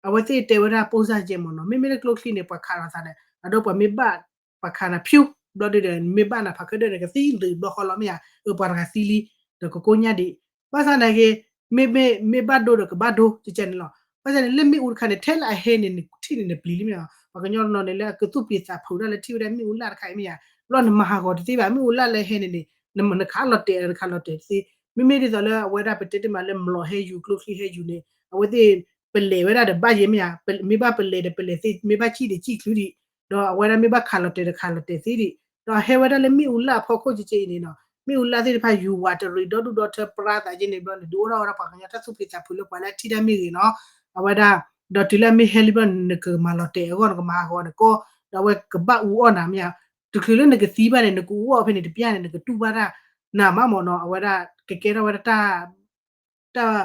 အဝဲသ့ၣ်တဲဝဲဒၣ် ပိၢ်စၢ်ကဲမ့ၢ်နီၤ မ့မ့ၢ်လၢကျိချံန့ၣ် ပှၤခးလီၤသးဒီး အဒိပှၤမ့ၢ်ဘၣ် ပှၤခးနၤဖၠူ ဘျီဒုဒီး မ့ၢ်ဘၣ်နၤဖးခၢၣ်ဒၢၣ်န့ၣ် ကသံၣ်သုးဘျီဃီလီၤမ့ၢ်ဧါ အပှၤတဂၤသံလံ ဒီးကကိးညါဒံး ဘၣ်ဆၣ်သနာ်က့ မ့မ့ၢ် မ့ၢ်ဘၣ်ဒိဒီးကဘၣ်ဒိ ကကဲန့ၣ်လီၤ. ဘၣ်ဆၣ်န့ၣ် လၢမ့ၣ်အူတခါန့ၣ် ထဲလၢအဟဲန့ၣ် နထံၣ်န့ၣ် နပျံၤလံမ့ၢ်ဧါ ပှၤကညီတနီၤန့ၣ် လၢအကသူၣ်ပျံၤသးဖုးဒၣ်လၢထံၣ်ဝဲဒၣ်မ့ၣ်အူလၢ်တခါအံၤမ့ၢ်ဧါ ဘျီနမၤဟးဂီၤတသ့ဘၣ် မ့ၣ်အူလၢ်လၢဟဲန့ၣ်န့ၣ် နခးလီၤတဲာ် နခးလီၤတဲာ်တသ့ မ့မ့ၢ်ဒ်သိးလၢအဝဲဒၣ်ပတဲတ့ၢ်မးလၢမျိာ်ဟဲယူၤ ကျိချံဟဲယူၤန့ၣ် အဝဲသ့ၣ် ပလဲၤဝဲဒၣ်ဒီးဘၣ်ယဲၢ်မ့ၢ်ဧါ မ့ၢ်ဘၣ်ပလဲၤဒီးပလဲၤသ့ မ့ၢ်ဘၣ်စံၣ်ဒီးစံၣ်ချုးဒံး ဒီးအဝဲဒၣ်မ့ၢ်ဘၣ်ခးလီၤတဲာ်ဒီးခးလီၤတဲာ်သ့ဒံး ဒီးဟဲဝဲဒၣ်လၢမ့ၣ်အူလၢ်အဖီခိၣ်ကကဲအံၤန့ၣ်နီၤ မ့ၣ်အူလၢ်သ့ၣ်တဖၣ်ယူၤဝးတရံးဒီဒူၣ်ဒီထၢပြါသးကဲန့ၣ်ဘျီန့ၣ် ဒုးအိၣ်ထီၣ်ဝဲဒၣ်ပှၤကညီတၢ်သူၣ်ဖှံသးဖုးလၢပှၤလၢအထံၣ်တၢ်မ့ၢ်ဂ့ၤနီၤ အဝဲဒၣ် ဒီးတုၤလၢအမ့ၢ်ဟဲလံဘျီန့ၣ် နကမၤလီၤတဲာ်အဂီၢ် နကမၤဟးဂီၤနကီၢ် ဒီးအဝဲကဘၣ်အူအီၣ်နၤမ့ၢ်ဧါ တချုးလၢနကသံဘၣ်န့ၣ် နကအူအီၣ်ဖဲန့ၣ်တပျၢ်န့ၣ် နကတူၢ်ဘၣ်တၢ်နးမးမ့ၢ်နီၤ အဝဲဒၣ်ကကဲထီၣ်ဝဲဒၣ်တၢ် တၢ်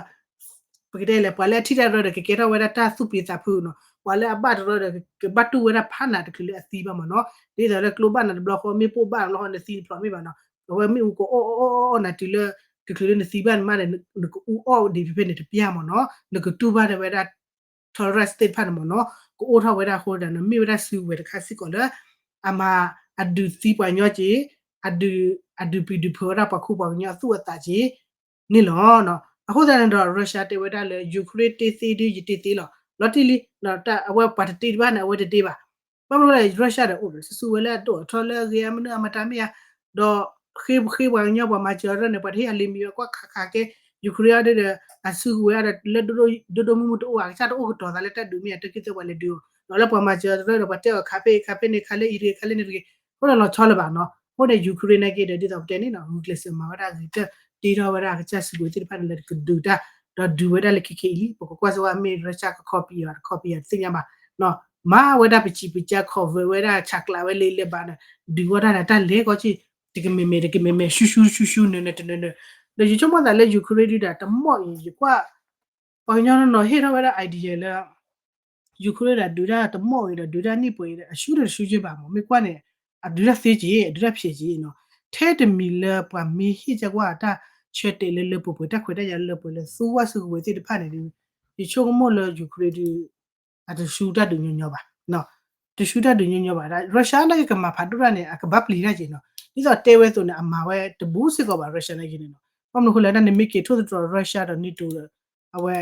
ပကတဲလဲၣ် ပှၤလၢအထံၣ်တၢ်တရၢဒီး ကကဲထီၣ်ဝဲဒၣ်တၢ်သူၣ်ဖှံသးဖုးနီၤ ပှၤလၢအဘၣ်တရၢဒီး ကဘၣ်တူၢ်ဝဲဒၣ်ဖးနးတချုးလၢအသံဘၣ်မ့ၢ်နီၤ ဒ်သိးလၢကျိဘၣ်နၤတဘျီဃီ မ့ၣ်ပိၢ်ဘၣ်နဘျီဃီ နသံတဖျိးမ့ၢ်ဘၣ်နီၤ အဝဲမ့ၣ်အူကအီၣ်အီၣ်အီၣ်အီၣ်နၤတုၤလၢ တချုးလၢနသံဘၣ်နမးဒီး နကအူအီၣ်ဒံးဖဲဖဲန့ၣ်တပျၢ်မ့ၢ်နီၤ, နကတူၢ်ဘၣ်ဒီးဝဲဒၣ် terrorist သ့ၣ်တဖၣ်န့ၣ်မ့ၢ်နီၤ, ကအိၣ်ထီၣ်ဝဲဒၣ်အဃိဒီး နမ့ၢ်ဝဲဒၣ်စုကဝဲၤတခါစ့ၢ်ကီးလၢ အမၤအဒုးသံပှၤကညီက့ၤ, အဒုး အဒုးပျံၤဒုးဖုးဝဲဒၣ်ပှၤခိၣ်ပှၤကညီအသူၣ်အသးက့ၤန့ၣ်လီၤ. အဃိသတးန့ၣ်ဒီး Russia တဲဝဲဒၣ်လၢ Ukraine တ့သ့ဒီးယတ့သ့လီၤ. လီၤတံၢ်လံ, အဝဲပှၤတတ့တဘၣ်န့ၣ် အဝဲတတ့ဘၣ်. ဘၣ်မနုၤလဲၣ် Russia ဒီးအိၣ်ဒီးစုကဝဲၤလၢအဒိၣ်အထီလၢအဂ့ၤအမနုၤအမတၤမ့ၢ်ဧါ, ဒီးဃ့ဃ့ပှၤကညီပှၤမၤစၢၤအရၢန့ၣ် ပှၤတဟ့ၣ်အလံာ်မံၤအကွၢ်ခးခးကဲ Ukraine အဒိဒီး အစုကဝဲၤအဒီးလၢ ဒိၣ်ဒိၣ်မုၢ်မုၢ်တအိၣ်ဘၣ် ကစၢ်တအိၣ်ကတီၤသးလၢတၢ်ဒုးမ့ၢ်ဧါ တၢ်က့ၢ်သၢပှၤလဲၤဒုးအီၤ ဒီးလၢပှၤမၤစၢၤအရၢဒီး ပှၤတဲအီၤခးဖဲအံၤခးဖဲန့ၣ် ခးလၢအံၤတဂ့ၤခးလၢန့ၣ်တဂ့ၤ, အဃိဒီးလီၤဆီလၢၤဘၣ်နီၤ. အဃိန့ၣ် Ukraine နာ်က့ဒီး ဒ်သိးပတဲန့ၣ်နီၤ ဂုာ်ကျဲးစၢးမၤဝဲဒၣ်ဂ့ၤတၢၢ် တ့ထီၣ်ဝဲဒၣ်အကစၢ်စုကဝဲၤသ့ၣ်တဖၣ်န့ၣ်လၢကဒုးတၢ် ဒီးဒုးဝဲဒၣ်လၢခဲခဲအံၤလံ. ပကကွၢ်စ့ၢ်ကီးမ့ၢ် Russia က copy အီၤ တ copy အီၤတသ့ၣ်ညါဘၣ်နီၤ. မၤဝဲဒၣ်ပစံးပစၢ် cover ဝဲဒၣ် ဆးကျးဝဲလၢလဲၤဘၣ်န့ၣ် ဒုးဝဲဒၣ်န့ၣ် တၢ်လဲၤကီက့ၢ် တကမ့ၢ်မ့ၢ် တကမ့ၢ်မ့ၢ် ရှူရှူရှူရှူ နၢၤနၢၤတနၢၤနၢၤ. ဒီးယဆိကမိၣ်သးလၢ Ukraine ဒုးဒီး တမီၢ်အံၤ ယကွၢ် ပှၤကညီနီၢ်နီၢ်ဟ့ၣ်ထီၣ်ဝဲဒၣ် idea လၢ Ukraine ဒီးဒုးတၢ်တမီၢ်အံၤဒီး ဒုးတၢ်နံၣ်ပှဲၤအံၤဒီး အရှုံးဒီးတရှုံးက့ဘၣ်မ့ၢ် မ့ၢ်ကွၢ်န့ၣ် အဒုးတၢ်သ့က့ၢ် အဒုးတၢ်ဖျဲးက့ၢ်နီၤ. ထဲတမံၤလၢပှၤမ့ၢ်ဟ့ၣ်ကကွၢ်တၢ်ဆၢတဲာ်လၢလၢပှဲၤပှဲၤ တၢ်ခွဲးတၢ်ယာ်လၢလၢပှဲၤပှဲၤလၢသူဝဲစုကဝဲၤသ့ၣ်တဖၣ်န့ၣ်ဒီး ယဆိကမိၣ်လၢ Ukraine ဒုး အတရှုံးတၢ်ဒုးညီညီဘၣ်, တရှုံးတၢ်ဒုးညီညီဘၣ်. Russia နာ်က့ကမၤဖးဒိၣ်တၢ်န့ၣ် အကဘၣ်ပျံၤတၢ်က့ၢ်နီၤ. ဒ်သိးတဲဝဲအသိးန့ၣ် အမၤဝဲတဘူးစ့ၢ်ကီးဘၣ် Russia နာ်က့န့ၣ်နီၤ. ဘၣ်မနုၤအဃိလဲၣ် တၢ်န့ၣ်မ့ၢ်က့ၤထိၣ်သတြီၤ Russia ဒီး NATO ဒီး အဝဲ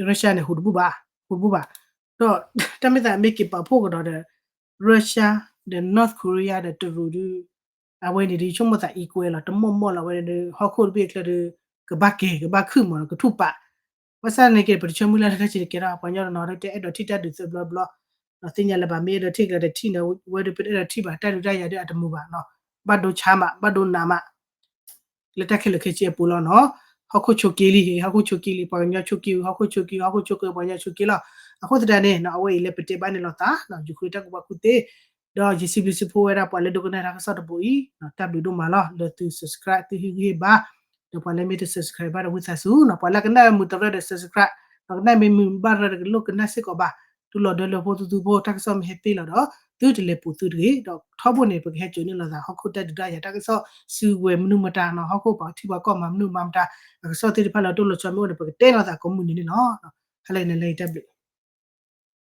Russia န့ၣ် ဟူးတဘူးဘၣ် ဟူးတဘူးဘၣ်. ဒီးတၢ်မ့ၢ်သးမ့ၢ်က့ၤပာ်ဖှိၣ်ကဒီးဒီး Russia ဒီး North Korea ဒီးတရူးဒုး အဝဲန့ၣ်ဒုး ယဆိကမိၣ်သး equal လီၤ တမီၢ်မီၢ်လီၤ အဝဲန့ၣ်ဒုး ဟီၣ်ခိၣ်တဘ့ၣ်အချၢဒုး ကဘၣ်က့ၤ ကဘၣ်ခုၣ်မးနီၤ ကထူၣ်ပာ် ဘၣ်ဆၣ်န့ၣ်က့ၤ ပတဆၢမုၢ်လၢ်လၢတၢ်စံးတကဲထီၣ် ပှၤကညီတနီၤဒုး တအဲၣ်ဒိးထံၣ်တၢ်ဒုးသၢဘျီဘျီ သ့ၣ်ညါလၢၤဘၣ် မ့ၢ်အဲၣ်ဒိးထံၣ်ကလီၤတထံၣ်န့ၣ် ဝဲဒုးပတအဲၣ်ဒိးထံၣ်ဘၣ် တၢ်ဒုးတၢ်ယၤဒုးအတမုာ်ဘၣ်နီၤ ဘၣ်ဒိဆါမး ဘၣ်ဒိနးမး လၢတၢ်ခဲလၢာ်ခဲဆ့အပူၤလီၤနီၤ ဟီၣ်ခိၣ်ဆိးက့လံ ဟီၣ်ခိၣ်ဆိးက့လံ ပှၤကညီဆိးက့ ဟီၣ်ခိၣ်ဆိးက့ ဟီၣ်ခိၣ်ဆိးက့ ပှၤကညီဆိးက့လီၤ အဃိသတးန့ၣ် အဝဲအံၤလၢပတဲဘၣ်န့ၣ်လီၤသး Ukraine တၢ်ကူၣ်ဘၣ်ကူၣ်သ့ ဒီးယစံးဘျုးစံးဖှိၣ်ဝဲဒၣ်ပှၤလၢဒိကနၣ်တၢ်ကစီၣ်တဘိအံၤ တၢ်ဘျုးဒိၣ်မးလီၤ လၢသု subscribe သုဟ့ၣ်ဂံၢ်ဟ့ၣ်ဘါ ဒီးပှၤလၢမ့ၢ်တ subscribe ဘၣ်ဒီးဝံသးစူၤနီၤ ပှၤလၢကနၣ်မုာ်တရၢဒီး subscribe ဒီးကနၣ်မ့ၢ်မုာ်ဘၣ်ရၢဒီးကလိၣ်ကနၣ်စ့ၢ်ကီးဘၣ် တူၢ်လိာ်ဒၢလၢဖိသူသူဖိ တၢ်ကစီၣ်မ့ၢ်ဟဲပ့ၢ်လီၤဒီး သုတလဲၤပူၤသုတဂ့ၤ ဒီးထီဘိန့ၣ် ပကဟဲစိာ်န့ၢ်လိာ်သး ဟီၣ်ခိၣ်တၢ်ဒုးတၢ်ယၤတၢ်ကစီၣ် စုကဝဲၤမနုၤမတၤနီၤ ဟီၣ်ခိၣ်ပှၤထံပှၤကီၢ် မၤမနုၤမၤမတၤ အကစီၣ်သ့ၣ်တဖၣ်လၢတအိၣ်လီၤဆီမ့ၢ်အိၣ်န့ၣ် ပကတဲလိာ်သးကိးမုၢ်နံၤန့ၣ်လီၤ ဟါလၢအဂ့ၤ တၢ်ဘျုး